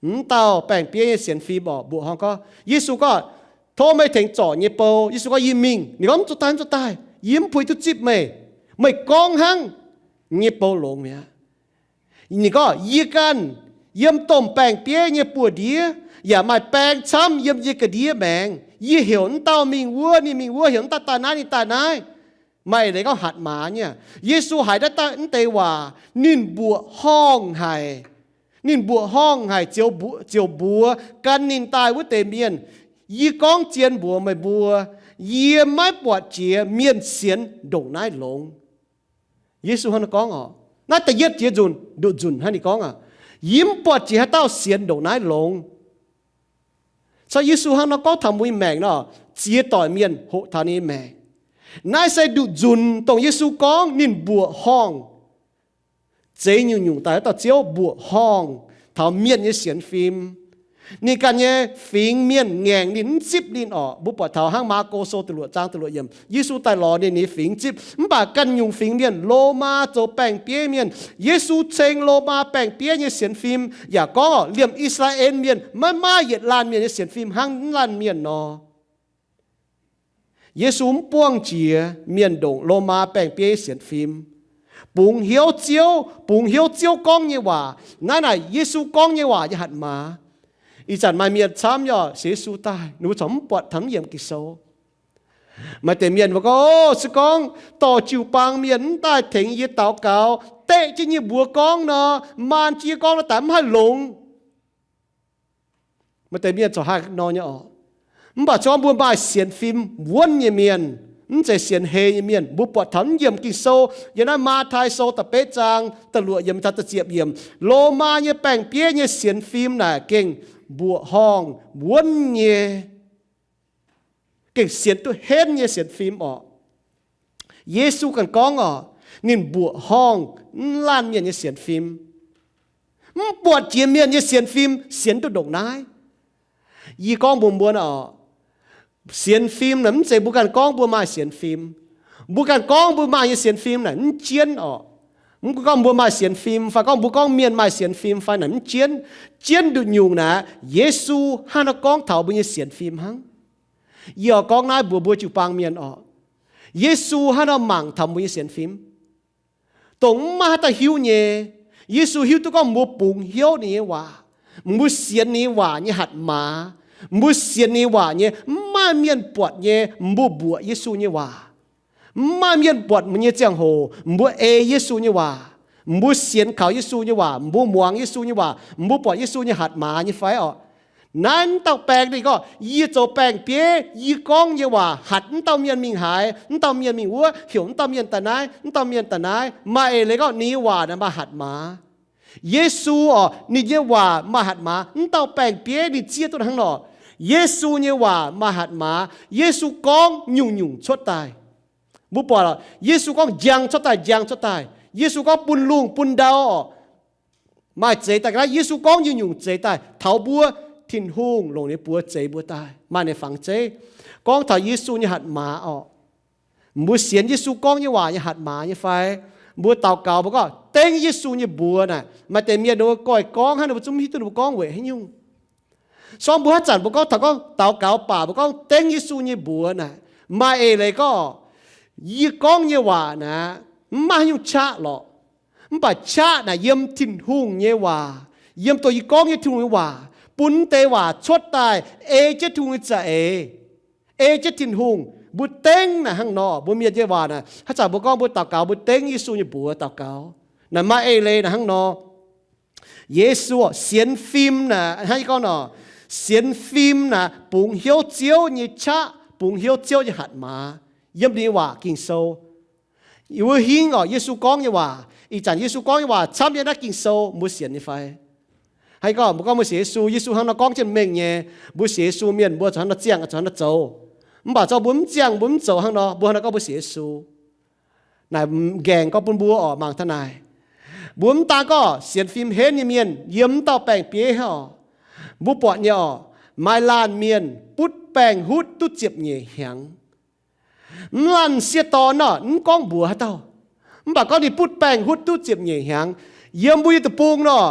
Mv dauh baeng-bieiv nyei sienx fim orqc, mbuoqc horngh gorngv, Yesu gorngv, Tov meih tengx zorc yie nyei bou. Yesu gorngv, Yie mingh. Ninh gorngv, Mv zuqc daaih, mv zuqc daaih. Yie mv puix duqv zipv meih. Meih gorngv hnangv, yie nyei bou longx mi'aqv. Ninh gorngv, Yie ganh yiem domh baeng-bieiv nyei buoz-ndiev yaac maaih baeng camv yiem yie ga'ndiev maengx. Yie heuc naaiv dauh mingh wuov, ninh mingh wuov, heuc naaiv dauh daaih naaiv, ninh daaih naaiv. Maaih leiz gorngv hatc maaz nyei aqv. Yesu haiz naaiv deix waac, ninh mbuoqc horngh haic. Ninh mbuoqc horngh haic, ziouc mbuox gan ninh daaih wuov deix mienh, Yie gorngv zien mbuox meih mbuo, yie maiv buatc jiex mienh sienx ndongc naaiv longx. Yesu hnangv naaiv gorngv orqc. Naaiv da'yietv jiex nzunc, nduqc nzunc hnangv ninh gorngv aqv. Yie mv buatc jiex haaix dauh sienx ndongc naaiv longx. Caux Yesu hnangv nor gorngv taux mbuo nyei maengc nor, ziex doic mienh hoqc taux ninh nyei maengc. Naaiv se nduqc nzunc dongh Yesu gorngv ninh mbuoqc horngh, zeix nyungc-nyungc daaih dauh Ziouv mbuoqc horngh taux mienh nyei sienx fim. Ninh ganh nyei fingx mienh ngaengc ninh, mv zipv ninh orqc. Mbuo buatc taux hnangv Maako Sou da'luoqc zaang da'luoqc yiemc, Yesu daaih lorz ninh, ninh fingx zipv. Mv baac ganh nyungc fingx mienh, Lomaa zoux baeng-bieiv mienh, Yesu ceng Lomaa baeng-bieiv nyei sienx fim yaac gorngv orqc, liemh I^saa^laa^en Mienh maiv maaih yietc laanh mienh nyei sienx fim hnangv naaiv laanh mienh nor. Yesu mv buangh jiex mienh ndongc Lomaa baeng-bieiv sienx fim. Bungx hnyouv Ziouv, bungx hnyouv Ziouv gorngv nyei waac. Naaiv naaic Yesu gorngv nyei waac nyei hatc maaz. Ih zanc maaih mienh camv nyei orqc, sienx Yesu daaih, ninh mbuo corc mv buatc taux naaiv yiemc Ging-Sou. Maaih deix mienh mbuo gorngv, O, se gorngv dorh jiu-baang mienh mv daaih tengx yie daux gaux, deqv jienv nyei mbuox gorngv nor, maan jienv yie gorngv nor daaih mv haih longx. Maaih deix mienh corc haiz nor nyei orqc. Mv baac se gorngv mbuo maaih sienx fim wuonv nyei mienh, mv zeiz sienx hei nyei mienh, mbuo buatc taux mv yiemc Ging-Sou, yiem naaiv Matv^tai Sou da'betv zaang da'luoqc yiemc taux da'ziepc yiemc, Lomaa nyei baeng-bieiv nyei sienx fim naaic gengh mbuoqc horngh wuonv nyei, gengh sienx duqv henv nyei sienx fim orqc. Yesu ganh gorngv orqc, ninh mbuoqc horngh mv laanh mienh nyei sienx fim. Mv buatc jiex mienh nyei sienx fim sienx duqv ndongc naaiv. Yie gorngv mbuox mbuo orqc, sienx fim naaic mv zeiz mbuo ganh gorngv mbuo maaih sienx fim. Mbuo ganh gorngv mbuo maaih nyei sienx fim naaic mv jienv orqc. Mv gorngv mbuo maaih sienx fim fai gorngv mbuo gorngv mienh maaih sienx fim fai naaic mv jienv. Jienv nduqc nyungc naaic Yesu hnangv nor gorngv taux mbuo nyei sienx fim hnangv. Yie oix gorngv naaiv mbuox mbuo jiu-baang mienh orqc, Yesu hnangv nor mangc taux mbuo nyei sienx fim. Dongh mv maaih haaix dauh hiuv nyei. Yesu hiuv duqv gorngv mbuo bungx hnyouv ninh nyei waac, mbuo sienx ninh nyei waac nyei hatc maaz, mbuo sienx ninh nyei waac nyei, mv maaih mienh buatc nyei mbuo mbuoqc Yesu nyei waac. Mv maaih mienh buatc mbuo nyei ziangh hoc mbuo ei Yesu nyei waac, mbuo sienx kaux Yesu nyei waac, mbuo muangx Yesu nyei waac, mbuo buatc Yesu nyei hatc maaz nyei fai orqc. Naaiv mv dauh baeng ninh gorngv, Yie zoux baeng-bieiv, yie gorngv nyei waac hatc mv dauh mienh mingh haaix, mv dauh mienh mingh wuov, heuc mv dauh mienh daaih naaiv, mv dauh mienh daaih naaiv. Maaih eix leiz gorngv ninh nyei waac naaic maaih hatc maaz. Yesu orqc, ninh nyei waac maaih hatc maaz. Mv dauh baeng-bieiv ninh zieqv duqv hnangv nor. Yesu nyei waac maaih hatc maaz. Yesu gorngv nyungc-nyungc cuotv daaih. Mbuo buatc, Yesu gorngv njang cuotv daaih, njang cuotv daaih. Yesu gorngv bun lungh bun ndau orqc, maaih zeix daaih ga'naaiv. Yesu gorngv nyungc-nyungc zeix daaih taux mbuo, Tin-Hungh longc ninh buoz zeix mbuo daaih, maaih ninh fangx zeiv. Gorngv taux Yesu nyei hatc maaz orqc. Mbuo sienx Yesu gorngv nyei waac nyei hatc maaz nyei fai? Mbuo daux gaux mbuo gorngv dengv Yesu nyei mbuox naaic. Maaih deix mienh ninh mbuo goiv gorngv hnangv, ninh mbuo zungv mv hiuv duqv ninh mbuo gorngv weic haaix nyungc. Sorng mbuo haaix zanc mbuo gorngv taux gorngv daux gaux baac mbuo gorngv dengv Yesu nyei mbuox naaic, maaih eix leiz gorngv, yie gorngv nyei waac naaic mv maaih haaix nyungc qaqv lorqc. Mv baac qaqv naaic yiem Tin-Hungh nyei waac, yiem dongh yie gorngv nyei Tin-Hungh nyei waac, bun mv deix waac cuotv daaih ei jienv Tin-Hungh nyei za'eix, ei jienv Tin-Hungh. Mbuo dengv naaic hnangv nor, mbuo mienh nyei waac naaic, haaix zanc mbuo gorngv mbuo daux gaux mbuo dengv Yesu nyei mbuox daux gaux naaic, maaih eix leiz naaic hnangv nor. Yesu sienx fim naaic hnangv yie gorngv nor, sienx fim naaic bungx hnyouv Ziouv nyei qaqv, bungx hnyouv Ziouv nyei hatc maaz yiem ninh nyei waac Ging-Sou. Yie mbuo hingv orqc, Yesu gorngv nyei waac, ih zanc Yesu gorngv nyei waac camv yiem naaiv Ging-Sou, mbuo sienx nyei fai? Haaix gorngv mbuo gorngv mbuo sienx Yesu, Yesu hnangv nor gorngv jienv mengh nyei, mbuo sienx Yesu mienh mbuo zuqc hnangv nor ziangh, zuqc hnangv nor zoux. Mv baac zorqv mbuo mv ziangh, mbuo mv zoux hnangv nor, mbuo hnangv nor gorngv mbuo sienx Yesu. Naaic nqaengc gorngv bun mbuo orqc, mangc taux naaic. Mbuo mv daan gorngv sienx fim henv nyei mienh yiem mv dauh baeng-bieiv hnangv orqc. Mbuo buatc nyei orqc, maaih laanh mienh butv baengh hutv duqv ziepc nyeic hnyangx. Mv laanh m'sieqv dorn nor, mv gorngv mbuox haaix dauh, mv baac gorngv ninh butv baengh hutv duqv ziepc nyeic hnyangx. Yiem mbuo nyei deic-bung nor,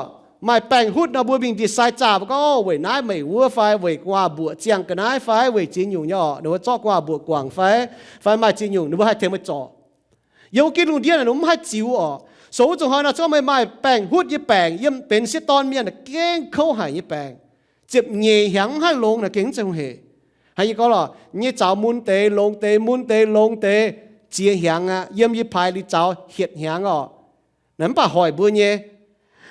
maaih baengh hutv nor, mbuo mingh ndie-sai zaah mbuo gorngv, Weic naaiv meih wuov fai weic gu'nguaaz mbuoqc ziangh ga'naaiv fai weic ziex nyungc nyei orqc, ninh mbuo zorqv gu'nguaaz mbuoqc guangc fai, fai maaih ziex nyungc ninh mbuo haih tengx meih zorc. Yiem wuov gitv lungh ndiev naaic ninh mv haih ziux orqc. So wuov zuqc hnoi nor, se gorngv meih maaih baengh hutv nyei baengc, yiem benx m'sieqv dorn mienh naaic gengh kouv haic nyei baengc. Ziepc nyeic hnyangx mv haih longx naaic gengh mv zeiz hungh heic. Hnangv yie gorngv lorqc, nyei zaux mun deix longx deix, mun deix longx deix, ziex hnyangx aqv. Yiem yie paaix liuz zaux hietc hnyangx orqc. Naaic mv baac hoic mbuo nyei.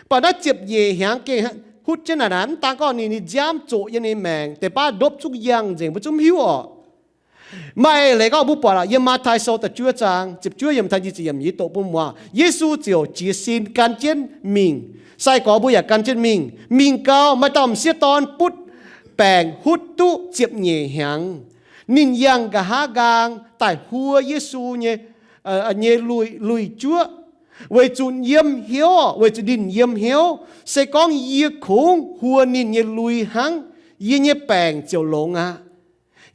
Mv baac naaiv ziepc nyeic hnyangx gengh hutv jienv naaic naaic, mv daan gorngv ninh, ninh nziaamv zoqc yiem ninh maengc, deix baav ndopv zungv yangh nzengc, mbuo zungv mv hiuv orqc. Maaih eix leiz gorngv mbuo buatc lorqc, yiem Matv^tai Sou da'juov zaang ziepc juov yiemc taux nyic ziepc yiemc yie doqc bun muangx. Yesu ziouc jiez sin gan jienv mingh. Sai-gorx mbuo yaac gan jienv mingh. Mingh gau, maaih dauh m'sieqv dorn butv baengc hutv duqv ziepc nyeic hnyangx. Ninh yangh nqa'haav nqaang daaih huo Yesu nyei, nyei lui, lui-juoqv, weic zuqc yiem hnyouv, weic zuqc ninh yiem hnyouv, Se gorngv yie kungx huo ninh nyei lui hnangv, yie nyei baengc ziouc longx aqv.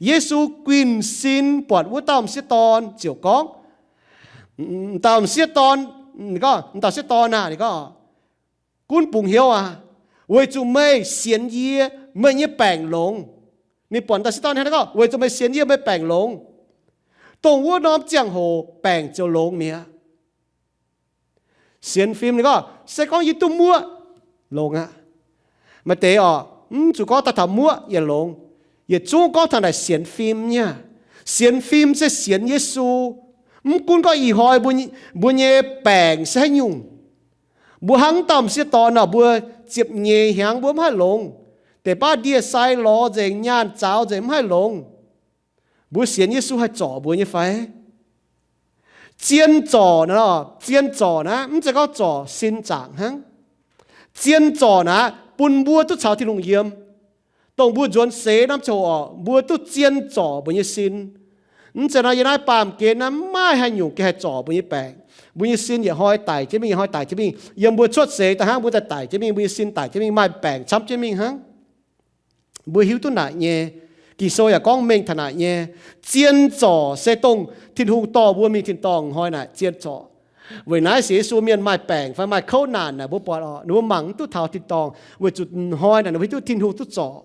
Yesu guinh sin buatc wuov dauh m'sieqv dorn ziouc gorngv, dauh m'sieqv dorn, gorngv, dauh m'sieqv dorn aah, ninh gorngv, Gunv bungx hnyouv aqv, weic zuqc meih sienx yie, meih nyei baengc longx. Ninh buatc dauh m'sieqv dorn hnangv naaiv gorngv, Weic zuqc meih sienx yie, meih baengc longx. Dongh wuov norm ziangh hoc baengc ziouc longx mi'aqv. Sienx fim ninh gorngv, Se gorngv yie duqv muoqv, longx aqv. Maaih deix orqc, mv zuqc gorngv daaih taux muoqv yaac longx. Yietc zungv gorngv taux naaic sienx fim nyei aqv. Sienx fim se sienx Yesu. Mv gunv gorngv ih hnoi mbuo nyei baengc se haaix nyungc, mbuo hnangv dauh m'sieqv dorn nor, mbuo ziepc nyeic hnyangx mbuo mv haih longx. Deix baav ndie-sai lorz nzengc, nyaanh zaux nzengc, mv haih longx. Mbuo sienx Yesu haih zorc mbuo nyei fai? Zien zorc, zien zorc naaiv mv zeiz gorngv zorc sin zaangc hnangv. Zien zorc naaiv bun mbuo duqv caux Tin-Hungh yiem. Dongh mbuo nzuonx seix norm ziangh hoc, mbuo duqv zien zorc mbuo nyei sin. Mv zeiz nor, yiem naaiv baamh gen naaiv mv maaih haaix nyungc gengh haih zorc mbuo nyei baengc. Mbuo nyei sin yietc hnoi daic jienv mingh, yietc hnoi daic jienv mingh. Yiem mbuo cuotv seix daaih hnangv, mbuo daaih daic jienv mingh, mbuo nyei sin daic jienv mingh, maaih baengc camv jienv mingh hnangv. Mbuo hiuv duqv naaic nyei. Ging-Sou yaac gorngv mengh taux naaic nyei. Zien zorc se dongh Tin-Hungh dorh mbuo mingh tin-dorngh hnoi naaic zien zorc. Weic naaiv sienx Yesu mienh maaih baengc fai maaih kouv naanc naaic, mbuo buatc oc, ninh mbuo mangc mv duqv taux tin-dorngh, weic zuqc hnoi naaic ninh mbuo hiuv duqv Tin-Hungh duqv zorc.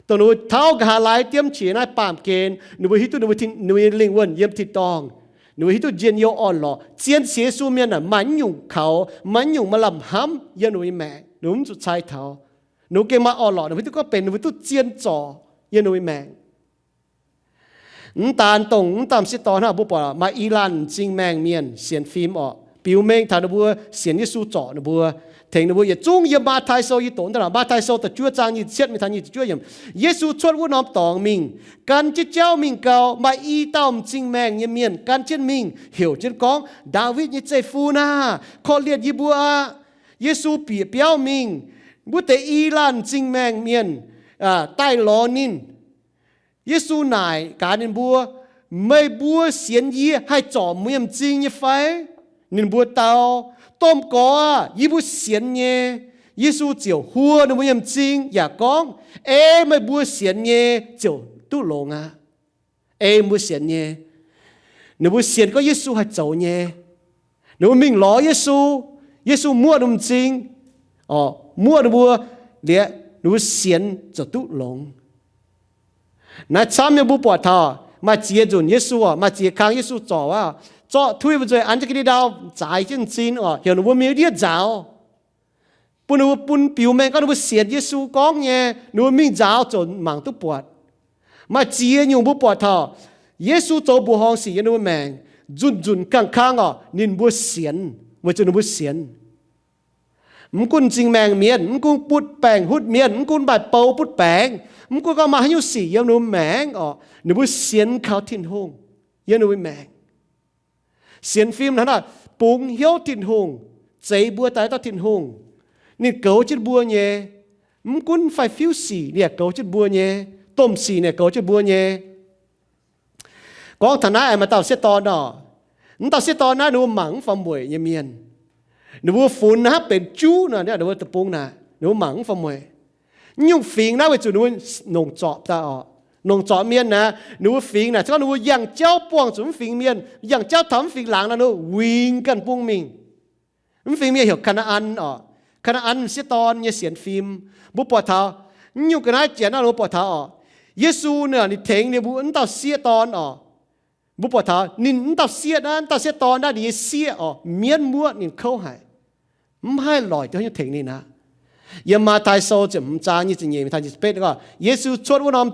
Dongh ninh mbuo tauv nqa'haav laai diemv qiex naaiv baamh gen, ninh mbuo hiuv duqv ninh mbuo nyei lingh wuonh yiem tin-dorngh. Ninh mbuo hiuv duqv njien-youh orn-lorqc. Zien sienx Yesu mienh naaic maaih naaiv nyungc kaux, maaih naaiv nyungc maaih lamh hnamv yiem ninh mbuo nyei maengc, ninh mbuo mv zuqc cai taux. Ninh mbuo gengh maaih orn-lorqc, ninh mbuo hiuv duqv gorngv benx ninh mbuo duqv zien zorc yiem ninh mbuo nyei maengc. Mv daan dongh mv dauh m'sieqv dorn hnangv, mbuo buatc maaih i laanh m'zing maengh mienh sienx fim orqc, biux mengh taux ninh mbuo sienx Yesu zorc ninh mbuo, tengx ninh mbuo. Yietc zungv yiem Matv^tai Sou yie doqc daaih lorqc, Matv^tai Sou da'juov zaang nyic ziepc cietv mingh taux nyic ziepc juov yiemc. Yesu cuotv wuov norm dorngx mingh, gan jienv jauv mingh gau, maaih i dauh m'zing maengh nyei mienh gan jienv mingh, heuc jienv gorngv, Ndaawitv nyei zeiv-fun aah! Korv-lienh yie mbuo aqv. Yesu bieqc biauv mingh, wuov deix i laanh m'zing maengh mienh daaih lorz ninh. Yesu naaic gaax ninh mbuo, Meih mbuo sienx yie haih zorc meih m'zing nyei fai? Ninh mbuo dau, Domh Gorx aah! Yie mbuo sienx nyei. Yesu ziouc huo ninh mbuo nyei m'zing yaac gorngv, Ei meih mbuo sienx nyei ziouc duqv longx aqv. Ei mbuo sienx nyei. Ninh mbuo sienx gorngv Yesu haih zoux nyei. Ninh mbuo mingh lorz Yesu. Yesu muoqv ninh mbuo m'zing, muoqv ninh mbuo, liuz ninh mbuo sienx ziouc duqv longx. Naaiv camv nyei mbuo buatc taux maaih ziex nzunc Yesu oc, maaih ziex kang Yesu zorc wuov, zorqv tui mbu'nzueic an jienv ga'ndiev ndau, zaaix jienv m'zing oc, heuc ninh mbuo mingh ndiev nzaaux. Bun ninh mbuo bun biux mengh gorngv ninh mbuo sienx Yesu gorngv nyei, ninh mbuo mingh nzaaux ziouc mangc duqv buatc. Maaih ziex nyungc mbuo buatc taux Yesu zoux mbuoqc horngh sic yiem ninh mbuo maengc, nzunc nzunc kang kang oc, ninh mbuo sienx, weic zuqc ninh mbuo sienx. Mv gunv m'zing maengh mienh, mv gunv butv baengc hutv mienh, mv gunv maaih bou butv baengc, mv gunv gorngv maaih haaix nyungc sic yiem ninh mbuo maengc oc, ninh mbuo sienx kaux Tin-Hungh yiem ninh mbuo maengc. Sienx fim hnangv naaic, bungx hnyouv Tin-Hungh, zeix mbuo daaih dauh Tin-Hungh. Ninh goux jienv mbuo nyei. Mv gunv fai fiuv sic ninh yaac goux jienv mbuo nyei. Domh sic ninh yaac goux jienv mbuo nyei. Gorngv taux naaiv maaih dauh sieqv dorn oc. Mv dauh sieqv dorn naaiv ninh mbuo mangc mv faaux mueic nyei mienh. Ninh mbuo funx naaiv benx juv nor, ninh mbuo deic-bung naaic ninh mbuo mangc mv faaux mueic. Mv nyungc fingx naaiv weic zuqc ninh mbuo nongc zorpc daaih oc. Nongc zorpc mienh naaic, ninh mbuo fingx naaic, se gorngv ninh mbuo yangh jauv buangh zuqc mv fingx mienh, yangh jauv taux mv fingx laangz naaic, ninh mbuo wingx ganh bung mingh. Mv fingx mienh heuc Kaa^naa^an oc. Kaa^naa^an sieqv dorn nyei sienx fim. Mbuo buatc taux, mv nyungc ga'naaiv janx naaiv mbuo buatc taux oc. Yesu ninh, ninh tengx ninh mbuo mv dauh sieqv dorn oc. Mbuo buatc taux ninh mv dauh sieqv naaiv, mv dauh sieqv dorn naaiv ninh nyei sieqv oc, mienv muoqv ninh kouv haic. Mv haih lorz duqv haaix nyungc tengx ninh aqv. Yiem Matv^tai Sou ziepc hmz zaang nyic ziepc nyeic mingh taux nyic ziepc betv gorngv, Yesu cuotv wuov norm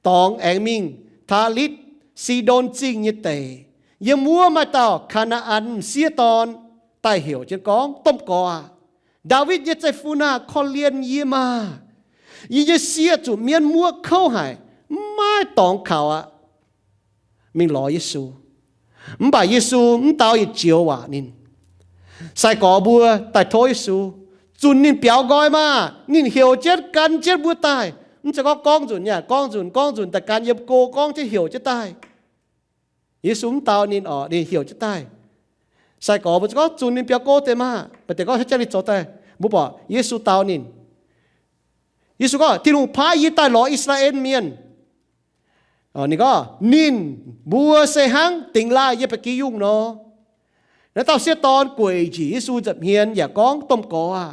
dorngx aengx mingh Taalitv, Sidon Zingh nyei deic. Yiem wuov maaih dauh Kaa^naa^an m'sieqv dorn daaih heuc jienv gorngv, Domh Gorx aah! Ndaawitv nyei zeiv-fun aah! Korv-lienh yie maah! Yie nyei sieqv zuqc mienv muoqv kouv haic, mv maaih dorngx kaux aqv. Mingh lorz Yesu. Mv baac Yesu mv dau yietc joux waac ninh. Sai-gorx mbuo daaih tov Yesu, Zunc ninh biaux nqoi maah! Ninh heuc jienv gan jienv mbuo daaih. Mv zeiz gorngv gorngv nzunc nyei, gorngv nzunc, gorngv nzunc daaih gan yiem go gorngv jienv heuc jienv daaih. Yesu mv dau ninh oc, ninh heuc jienv daaih. Sai-gorx mbuo gorngv, Zunc ninh biaux go deix maah! Mv baac deix gorngv, Haaix jangx ninh zoux daaih? Mbuo buatc Yesu dau ninh. Yesu gorngv, Tin-Hungh paaiv yie daaih lorz I^saa^laa^en Mienh. Ninh gorngv, Ninh mbuo se hnangv dingx laaih yiem ba'gi yungh nor. Naaiv dauh sieqv dorn gueic njiec Yesu nza'hmien yaac gorngv, Domh Gorx aah!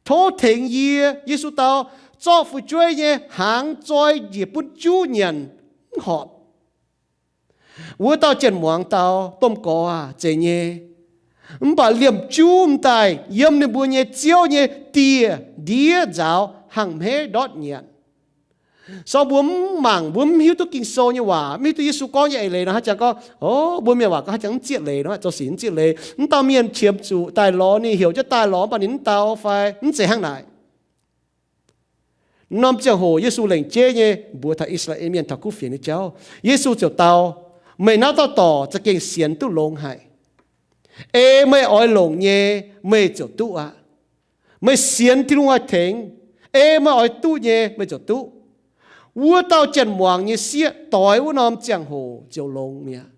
Tov tengx yie. Yesu dau, Zorqv fu'jueiv nyei hnaangx zoi njiec bun juv nyanc, mv horpc. Wuov dauh jien-muangz dau, Domh Gorx aah! Zeiz nyei. Mv baac liemh juv m'daaih yiem ninh mbuo nyei ziouv nyei dieh ndiev nzaaux hangh hmeiv ndortv nyanc. So mbuo mv mangc, mbuo mv hiuv duqv Ging-Sou nyei waac, mv hiuv duqv Yesu gorngv nyei eix leiz nor, haaix jangx gorngv, o, mbuo mienh waac gorngv haaix jangx mv zieqv leiz nor, zoux sic mv zieqv leiz. Mv dauh mienh qiemx zuqc daaih lorz ninh, heuc jienv daaih lorz, mv baac ninh mv dau fai? Mv zeiz hnangv naaic. Norm ziangh hoc Yesu lengc jeiv nyei mbuox taux I^saa^laa^en Mienh taux kuv fienx nyei jauv, Yesu ziouc dau, meih naaiv dauh dorc za'gengh sienx duqv longx haic. Ei meih oix longc nyei, meih ziouc duqv aqv. Meih sienx Tin-Hungh haih tengx, ei meih oix duqv nyei, meih ziouc duqv. Wuov dauh janx-muangz nyei sieqv doix wuov norm ziangh hoc ziouc longx mi'aqv.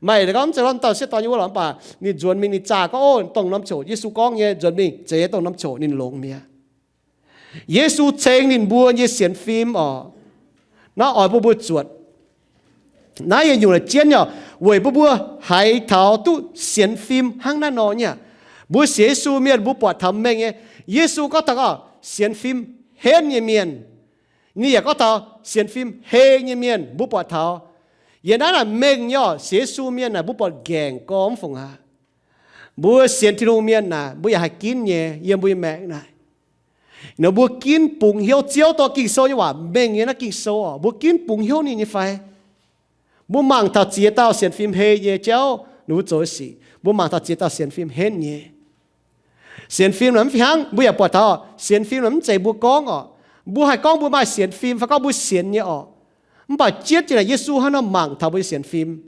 Maaih gorngv mv zeiz lorqc, dauh sieqv doix nyei wuov lorqc, mv baac ninh nzuonx mingh ninh zaah gorngv, o, dongh norm ziouc Yesu gorngv nyei, nzuonx mingh zeix dongh norm ziouc ninh longx mi'aqv. Yesu ceng ninh mbuo nyei sienx fim oc. Naaiv oix bun mbuo zuotc. Naaiv yietc nyungc la'jienv nyei oc, weic bun mbuo haiz taux duqv sienx fim hnangv naaiv nor nyei aqv. Mbuo sienx Yesu mienh mbuo buatc taux mengh nyei. Yesu gorngv taux gorngv sienx fim henv nyei mienh. Ninh yaac gorngv taux sienx fim hei nyei mienh mbuo buatc taux. Yiem naaiv naaic mengh nyei oc, sienx Yesu mienh naaic mbuo buatc nqaengc gormx mv fungc aqv. Mbuo sienx Tin-Hungh mienh naaic mbuo yaac haih ginv nyei yiem mbuo nyei maengc naaic. Nor mbuo ginv bungx hnyouv Ziouv dorh Ging-Sou nyei waac mengh nyei naaiv Ging-Sou oc, mbuo ginv bungx hnyouv ninh nyei fai? Mbuo mangc taux ziex dauh sienx fim hei nyei jauv ninh mbuo zoux sic, mbuo mangc taux ziex dauh sienx fim henv nyei. Sienx fim naaic mv fih hnangv, mbuo yaac buatc taux sienx fim naaic mv zeiz mbuo gorngv oc. Mbuo haih gorngv mbuo maaih sienx fim fai gorngv mbuo sienx nyei oc. Mv baac jienv jiex naaic Yesu hnangv nor mangc taux mbuo nyei sienx fim.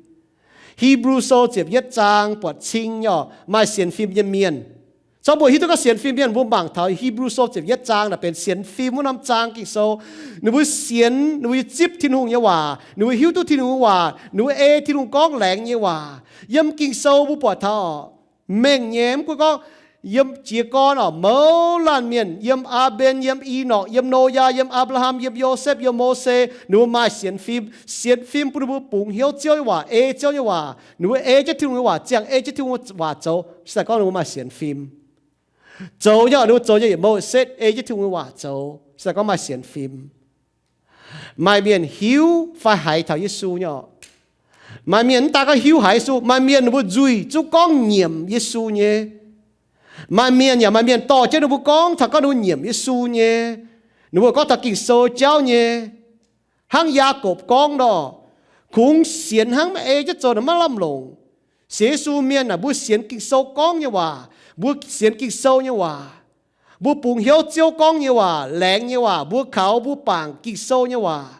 Hipv^lu Sou ziepc yietv zaang buatc cing nyei oc, maaih sienx fim nyei mienh. Caux mbuo hiuv duqv gorngv sienx fim mienh, mbuo mangc taux Hipv^lu Sou ziepc yietv zaang naaic benx sienx fim wuov norm zaang Ging-Sou. Ninh mbuo sienx, ninh mbuo zipv Tin-Hungh nyei waac, ninh mbuo hiuv duqv Tin-Hungh nyei waac, ninh mbuo ei Tin-Hungh gorngv laengz nyei waac. Yiem Ging-Sou mbuo buatc taux oc, mengh nyei, mv gunv gorngv yiem jiez gorn oc, mouz laanh mienh, yiem Aa^mben, yiem Inorkc, yiem Noyaa, yiem Apc^laa^ham, yiem Yosepv, yiem Mose, ninh mbuo maaih sienx fim. Sienx fim bun ninh mbuo bungx hnyouv Ziouv nyei waac, ei Ziouv nyei waac, ninh mbuo ei jienv Tin-Hungh nyei waac, ziangh ei jienv Tin-Hungh nyei waac zoux, se gorngv ninh mbuo maaih sienx fim. Zoux nyei oc, ninh mbuo zoux nyei yietc mouc setv ei jienv Tin-Hungh nyei waac zoux, se gorngv maaih sienx fim. Maaih mienh hiuv fai haiz taux Yesu nyei oc. Maaih mienh mv daaih gorngv hiuv haiz Yesu, maaih mienh ninh mbuo nzuih zungv gorngv nyiemc Yesu nyei. Maaih mienh yaac maaih mienh dorh jienv ninh mbuo gorngv taux gorngv ninh mbuo nyiemc Yesu nyei. Ninh mbuo gorngv taux Ging-Sou jauv nyei. Hnangv Yaakopv gorngv nor, kungx sienx hnangv maiv ei jienv zoux naaic maiv lamh longc. Sienx Yesu mienh naaic mbuo sienx Ging-Sou gorngv nyei waac, mbuo sienx Ging-Sou nyei waac, mbuo bungx hnyouv Ziouv gorngv nyei waac, laengz nyei waac, mbuo kaux mbuo bangc Ging-Sou nyei waac.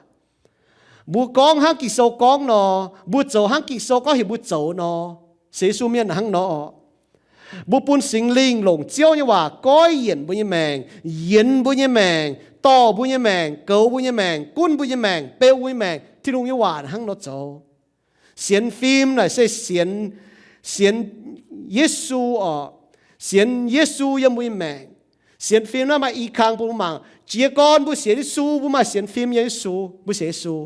Mbuo gorngv hnangv Ging-Sou gorngv nor, mbuo zoux hnangv Ging-Sou gorngv heuc mbuo zoux nor. Sienx Yesu mienh hnangv nor oc. Mbuo bun Singx Lingh longc Ziouv nyei waac goiv yienc mbuo nyei maengc, yienx mbuo nyei maengc, dorh mbuo nyei maengc, goux mbuo nyei maengc, gunv mbuo nyei maengc, beu mbuo nyei maengc. Tin-Hungh nyei waac hnangv nor zoux. Sienx fim naaic se sienx, sienx Yesu oc. Sienx Yesu yiem mbuo nyei maengc. Sienx fim naaiv maaih i kang bun mbuo mangc. Jiez gorn mbuo sienx Yesu, mbuo maaih sienx fim yiem Yesu, mbuo sienx Yesu.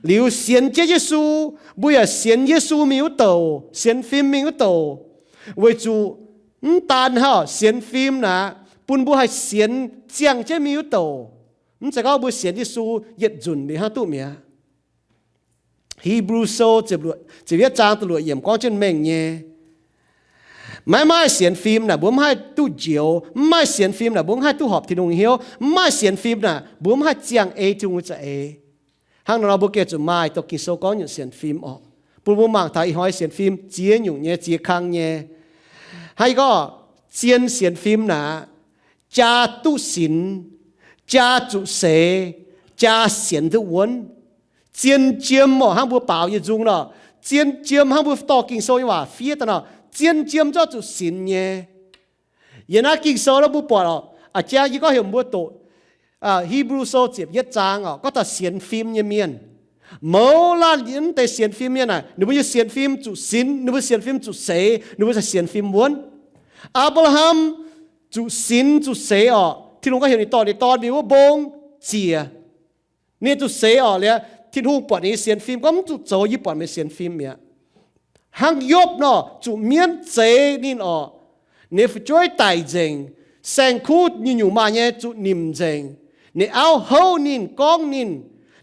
Liuz sienx jienv Yesu, mbuo yaac sienx Yesu mingh wuov douc, sienx fim mingh wuov douc. Weic zuqc mv daan hnangv sienx fim naaic, bun mbuo haih sienx ziangh jienv mingh wuov douc. Mv zeiz gorngv mbuo sienx Yesu yietc nzunc liuz hnangv duqv mi'aqv. Hipv^lu Sou ziepc yietv zaang da'luoqc yiemc gorngv jienv mengh nyei. Maiv maaih sienx fim naaic mbuo mv haih duqv njoux, mv maaih sienx fim naaic mbuo mv haih duqv horpc Tin-Hungh hnyouv, mv maaih sienx fim naaic mbuo mv haih ziangh ei Tin-Hungh nyei za'eix. Hnangv nor nor mbuo gengh zuqc maaih dongh Ging-Sou gorngv nyungc sienx fim oc, bun mbuo mangc taux ih hnoi sienx fim ziex nyungc nyei, ziex kang nyei. Hnangv gorngv zien sienx fim naaic, jaa duqv sinx, jaa zuqc seix, jaa sienx duqv wuonv. Zien jiem oc, hnangv mbuo baaux nyei nzung nor, zien jiem hnangv mbuo dorh Ging-Sou nyei waac fiev daaih nor, zien jiem zorqv zuqc sinx nyei. Yiem naaiv Ging-Sou nor mbuo buatc oc, a'jang yie gorngv heuc mbuo doqc Hipv^lu Sou ziepc yietv zaang oc, gorngv taux sienx fim nyei mienh. Mouz laanh yiem naaiv deix sienx fim mienh naaic, ninh mbuo nyei sienx fim zuqc sinx, ninh mbuo sienx fim zuqc seix, ninh mbuo sienx fim wuonv. Apc^laa^ham zuqc sinx zuqc seix oc. Tin-Hungh gorngv heuc ninh dorh ninh dorn mingh wuov mbong ziec. Ninh zuqc seix oc, liuz Tin-Hungh buatc ninh nyei sienx fim, gorngv mv zuqc zoux yie buatc meih sienx fim mi'aqv. Hnangv Yopv nor, zuqc mienv zeix ninh oc. Ninh fu'jueiv daic nzengc, saeng-kuv nyungc-nyungc maaih nyei zuqc nimc nzengc. Ninh auv houv ninh, gorngv ninh,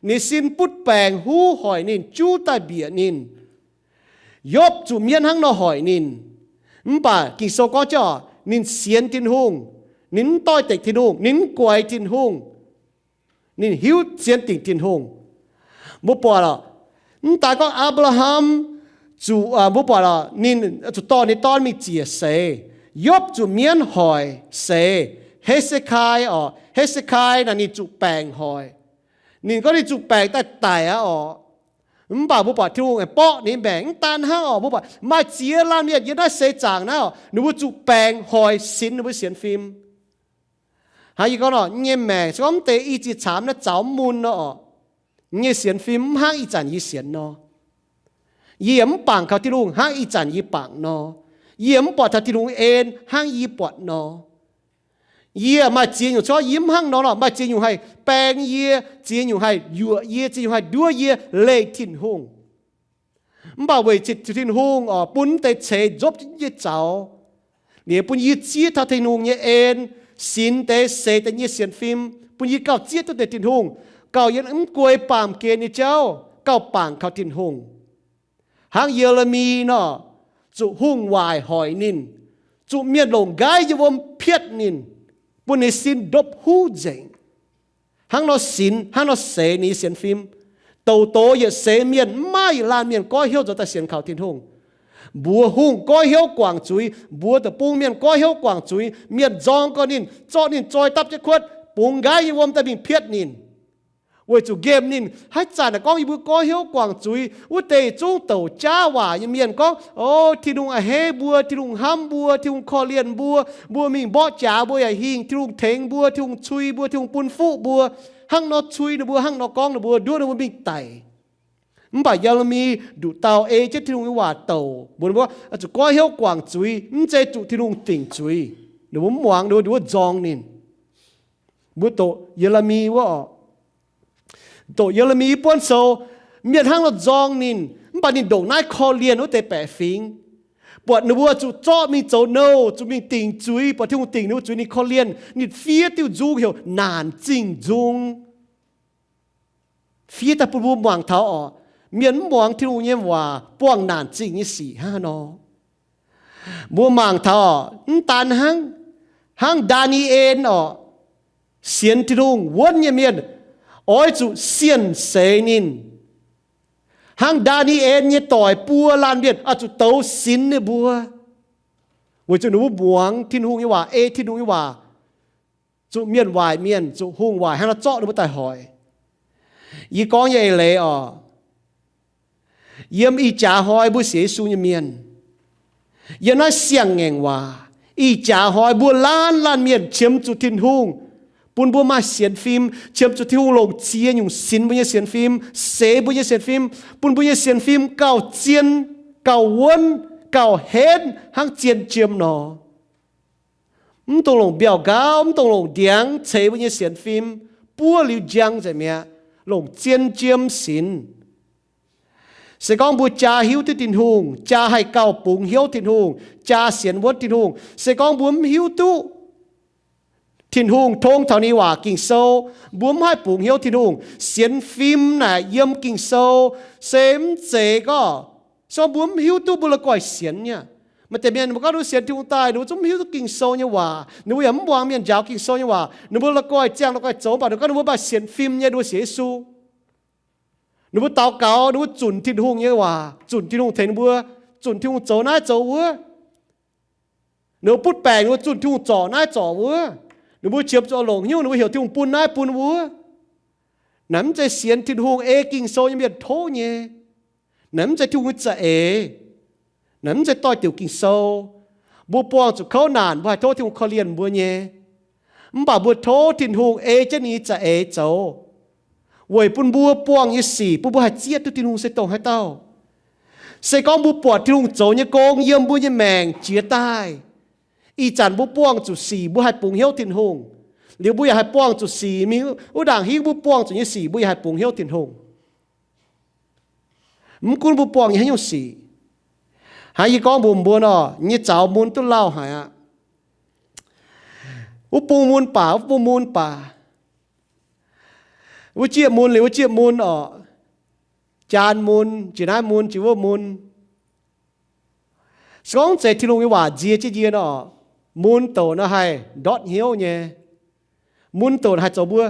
ninh sin butv baengc huv hoic ninh, juv daaih mbiec ninh. Yopv zuqc mienv hnangv nor hoic ninh. Mv baac Ging-Sou gorngv jienv oc, ninh sienx Tin-Hungh, ninh mv doix-dekc Tin-Hungh, ninh mv guaix Tin-Hungh. Ninh hiuv zien dingc Tin-Hungh. Mbuo buatc lorqc, mv daaih gorngv Apc^laa^ham zuqc, mbuo buatc lorqc, ninh zuqc dorh ninh dorn mingh ziec seix. Yopv zuqc mienv hoic seix. He^se^kai orqc, He^se^kai naaic ninh zuqc baengc hoic. Ninh gorngv ninh zuqc baengc daaih daic aqv orqc. Mv baac mbuo buatc Tin-Hungh aengx borqv ninh maengc. Mv daan hnangv orqc, mbuo buatc maaih ziex laanh mienh yiem naaiv seix zaangc naaiv orqc, ninh mbuo zuqc baengc hoic sinx ninh mbuo sienx fim. Hnangv yie gorngv nor, yie nyei maengc se gorngv mv deix i ziex caamx naaiv zaux mv mun nor orqc, yie nyei sienx fim mv hnangv ih zanc yie sienx nor. Yie yaac mv bangc kaux Tin-Hungh hnangv ih zanc yie bangc nor. Yie yaac mv buatc taux Tin-Hungh en hnangv yie buatc nor. Yie maaih ziex nyungc corc yie mv hnangv nor lorqc, maaih ziex nyungc haih baeng yie, ziex nyungc haih yuoqc yie, ziex nyungc haih nduov yie leih Tin-Hungh. Mv baac weic zuqc Tin-Hungh orqc, bun mv deix ceix nzopv jienv yie nyei zaux, liuz bun yie zieqv taux Tin-Hungh nyei en, sinx deix, seix deix nyei sienx fim, bun yie gauh zieqv duqv deix Tin-Hungh, gauh yiem mv guei baamh gen nyei jauv gauh bangc kaux Tin-Hungh. Hnangv Ye^le^mi nor, zuqc hungh waaic hoic ninh, zuqc mienh longc nqaiv nyei wuom pietv ninh, bun ninh sin ndopv-huv nzengc. Hnangv nor sinx, hnangv nor seix ninh nyei sienx fim. Douc doz yietc seix mienh, mv maaih yietc laanh mienh goiv hnyouv nzuonx daaih sienx kaux Tin-Hungh. Mbuox hungh goiv hnyouv guangc zuiz, mbuox deic-bung mienh goiv hnyouv guangc zuiz, mienh nzorng gorx ninh, zorqv ninh zoi dapv jienv kuotv, bungx nqaiv nyei wuom daaih mingh pietv ninh. Weic zuqc nqemh ninh, haaix zanc naaic gorngv yie mbuo goiv hnyouv guangc zuiz, wuov deix zungv douc jaav waac nyei mienh gorngv, o, Tin-Hungh a'hneiv mbuo, Tin-Hungh hnamv mbuo, Tin-Hungh korv-lienh mbuo, mbuo mingh mborqv jaax mbuo yaac hingh, Tin-Hungh tengx mbuo, Tin-Hungh cui mbuo, Tin-Hungh bun fuqv mbuo. Hnangv nor cui ninh mbuo, hnangv nor gorngv ninh mbuo, nduov ninh mbuo mingh daic. Mv baac Ye^le^mi nduqc dauh ei jienv Tin-Hungh nyei waac douc mbuox ninh mbuo, zuqc goiv hnyouv guangc zuiz, mv zeiz zuqc Tin-Hungh dingc zuiz. Ninh mbuo mv muangx, ninh mbuo nduov nzorng ninh. Mbuo doqc Ye^le^mi wuov orqc, doqc Ye^le^mi buonv sou, mienh hnangv nor nzorng ninh, mv baac ninh ndongc naaiv korv-lienh wuov deix baeqc fingx, buatc ninh mbuo zuqc zorqv mingh zoux nouh, zuqc mingh dingc zuiz, buatc Tin-Hungh dingc ninh mbuo zuiz, ninh korv-lienh, ninh fiev diuh nzung heuc Naanc Zingh Nzung. Fiev daaih bun mbuo muangx taux orqc, mienh mv muangx Tin-Hungh nyei waac buangh naanc zingh nyei sic hnangv haaix nor. Mbuo mangc taux orqc, mv daan hnangv, hnangv Ndaa^ni^en orqc, sienx Tin-Hungh wuonv nyei mienh oix zuqc sienh seix ninh. Hnangv Ndaa^ni^en nyei doic buo laanh mienh oix zuqc douz sinx ninh mbuo, weic zuqc ninh mbuo muangx Tin-Hungh nyei waac, ei Tin-Hungh nyei waac, zuqc mienh waaic mienh, zuqc hungh waaic hnangv nor zorqv ninh mbuo daaih hoic. Yie gorngv nyei eix leiz orqc, yiem ih jaax hnoi mbuo sienx Yesu nyei mienh, yiem naaiv siang-ngaengc waac, ih jaax hnoi mbuo laanh laanh mienh qiemx zuqc Tin-Hungh bun mbuo maaih sienx fim, qiemx zuqc Tin-Hungh longc ziex nyungc sinx mbuo nyei sienx fim, seix mbuo nyei sienx fim, bun mbuo nyei sienx fim gauh zien, gauh wuonv, gauh henv hnangv zien jiem nor. Mv dungx longc mbiauh nqaauv, mv dungx longc ndiangx ceix mbuo nyei sienx fim, buov liuz njang nzengc mi'aqv, longc zien jiem sinx. Se gorngv mbuo jaa hiuv duqv Tin-Hungh, jaa haih gauh bungx hnyouv Tin-Hungh, jaa sienx wuonv Tin-Hungh. Se gorngv mbuo mv hiuv duqv Tin-Hungh tong taux ninh waac Ging-Sou, mbuo mv haih bungx hnyouv Tin-Hungh. Sienx fim naaic yiem Ging-Sou se mv zeiz gorngv, se gorngv mbuo mv hiuv duqv mbuo la'guaih sienx nyei. Maaih deix mienh mbuo gorngv ninh mbuo sienx Tin-Hungh daaih, ninh mbuo zungv mv hiuv duqv Ging-Sou nyei waac, ninh mbuo yaac mv muangx mienh njaaux Ging-Sou nyei waac, ninh mbuo la'guaih ziangh la'guaih zoux, mv baac ninh gorngv ninh mbuo maaih sienx fim nyei, ninh mbuo sienx Yesu. Ninh mbuo daux gaux, ninh mbuo zunc Tin-Hungh nyei waac, zunc Tin-Hungh tengx ninh mbuo, zunc Tin-Hungh zoux naaiv zoux wuov. Ninh mbuo butv baengc, ninh mbuo zunh Tin-Hungh zorc naaiv zorc wuov. Ninh mbuo qiemx zuqc longc hnyouv, ninh mbuo heuc Tin-Hungh bun naaiv bun wuov. Naaiv mv zeiz sienx Tin-Hungh, ei Ging-Sou nyei mienh tov nyei. Naaiv mv zeiz Tin-Hungh nyei za'eix. Naaiv mv zeiz doix-diuc Ging-Sou. Mbuo buangh zuqc kouv naanc, mbuo haih tov Tin-Hungh korv-lienh mbuo nyei. Mv baac mbuo tov Tin-Hungh ei jienv ninh nyei za'eix zoux, weic bun mbuo buangh nyei sic, bun mbuo haih zieqv duqv Tin-Hungh se dongh haaix dauh. Se gorngv mbuo buatc Tin-Hungh zoux nyei gong yiem mbuo nyei maengc jiex daaih, ih zanc mbuo buangh zuqc sic mbuo haih bungx hnyouv Tin-Hungh, liuz mbuo yaac haih buangh zuqc sic mingh wuov ndaangc hingv mbuo buangh zuqc nyei sic mbuo yaac haih bungx hnyouv Tin-Hungh. Mv gunv mbuo buangh nyei haaix nyungc sic. Hnangv yie gorngv mbuox mbuo nor, nyei zaux mun duqv lauh haic aqv. Wuov bung mun baac, wuov bung mun baac, wuov jieqv mun liuz wuov jieqv mun orqc, jaan mun, jiex naaiv mun, jiex wuov mun. Se gorngv zeiz Tin-Hungh nyei waac nzie jienv yie nor, mun douc nor haih ndortv hnyouv nyei. Mun douc haih zoux mbuo,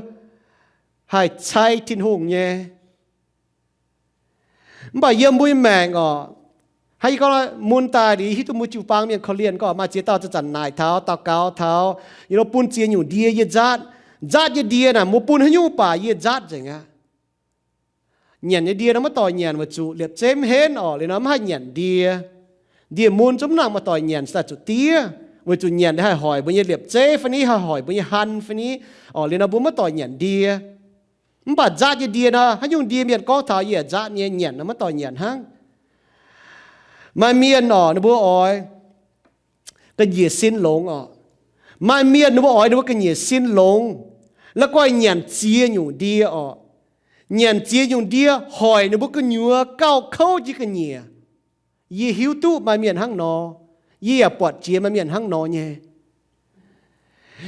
haih cai Tin-Hungh nyei. Mv baac yiem mbuo nyei maengc oc, hnangv yie gorngv, mun daaih liuz hiuv duqv mbuo jiu-baang mienh korv-lienh gorngv maaih ziex dauh zanc-zanc naaic taux, daux gaux taux, yie bun ziex nyungc ndie yie nzaatv. Nzaatv nyei ndie naaic mbuo bun haaix nyungc baac yie nzaatv nzengc aqv. Nyanc nyei ndie nor maiv doic nyanc weic zuqc liepc zeiv mv henv oc, liuz nor mv haih nyanc ndie. Ndie-mun zungv mv nangc maaih doic nyanc, se daaih zuqc diev, weic zuqc nyanc haih hoic mbuo nyei liepc zeiv fai ni, haih hoic mbuo nyei hlan fai ni oc, liuz nor mbuo maiv doic nyanc ndie. Mv baac nzaatv nyei ndie nor, haaix nyungc ndie mienh gorngv taux yie nzaatv nyei, nyanc nor maiv doic nyanc hnangv. Maaih mienh oc, ninh mbuo oix ga'nyiec sin longx oc. Maaih mienh ninh mbuo oix ninh mbuo ga'nyiec sin longx, la'guaih nyanc ziex nyungc ndie oc. Nyanc ziex nyungc ndie hoic ninh mbuo gu'nyuoz gauh kouv jiex ga'nyiec. Yie hiuv duqv maaih mienh hnangv nor. Yie yaac buatc jiex maaih mienh hnangv nor nyei.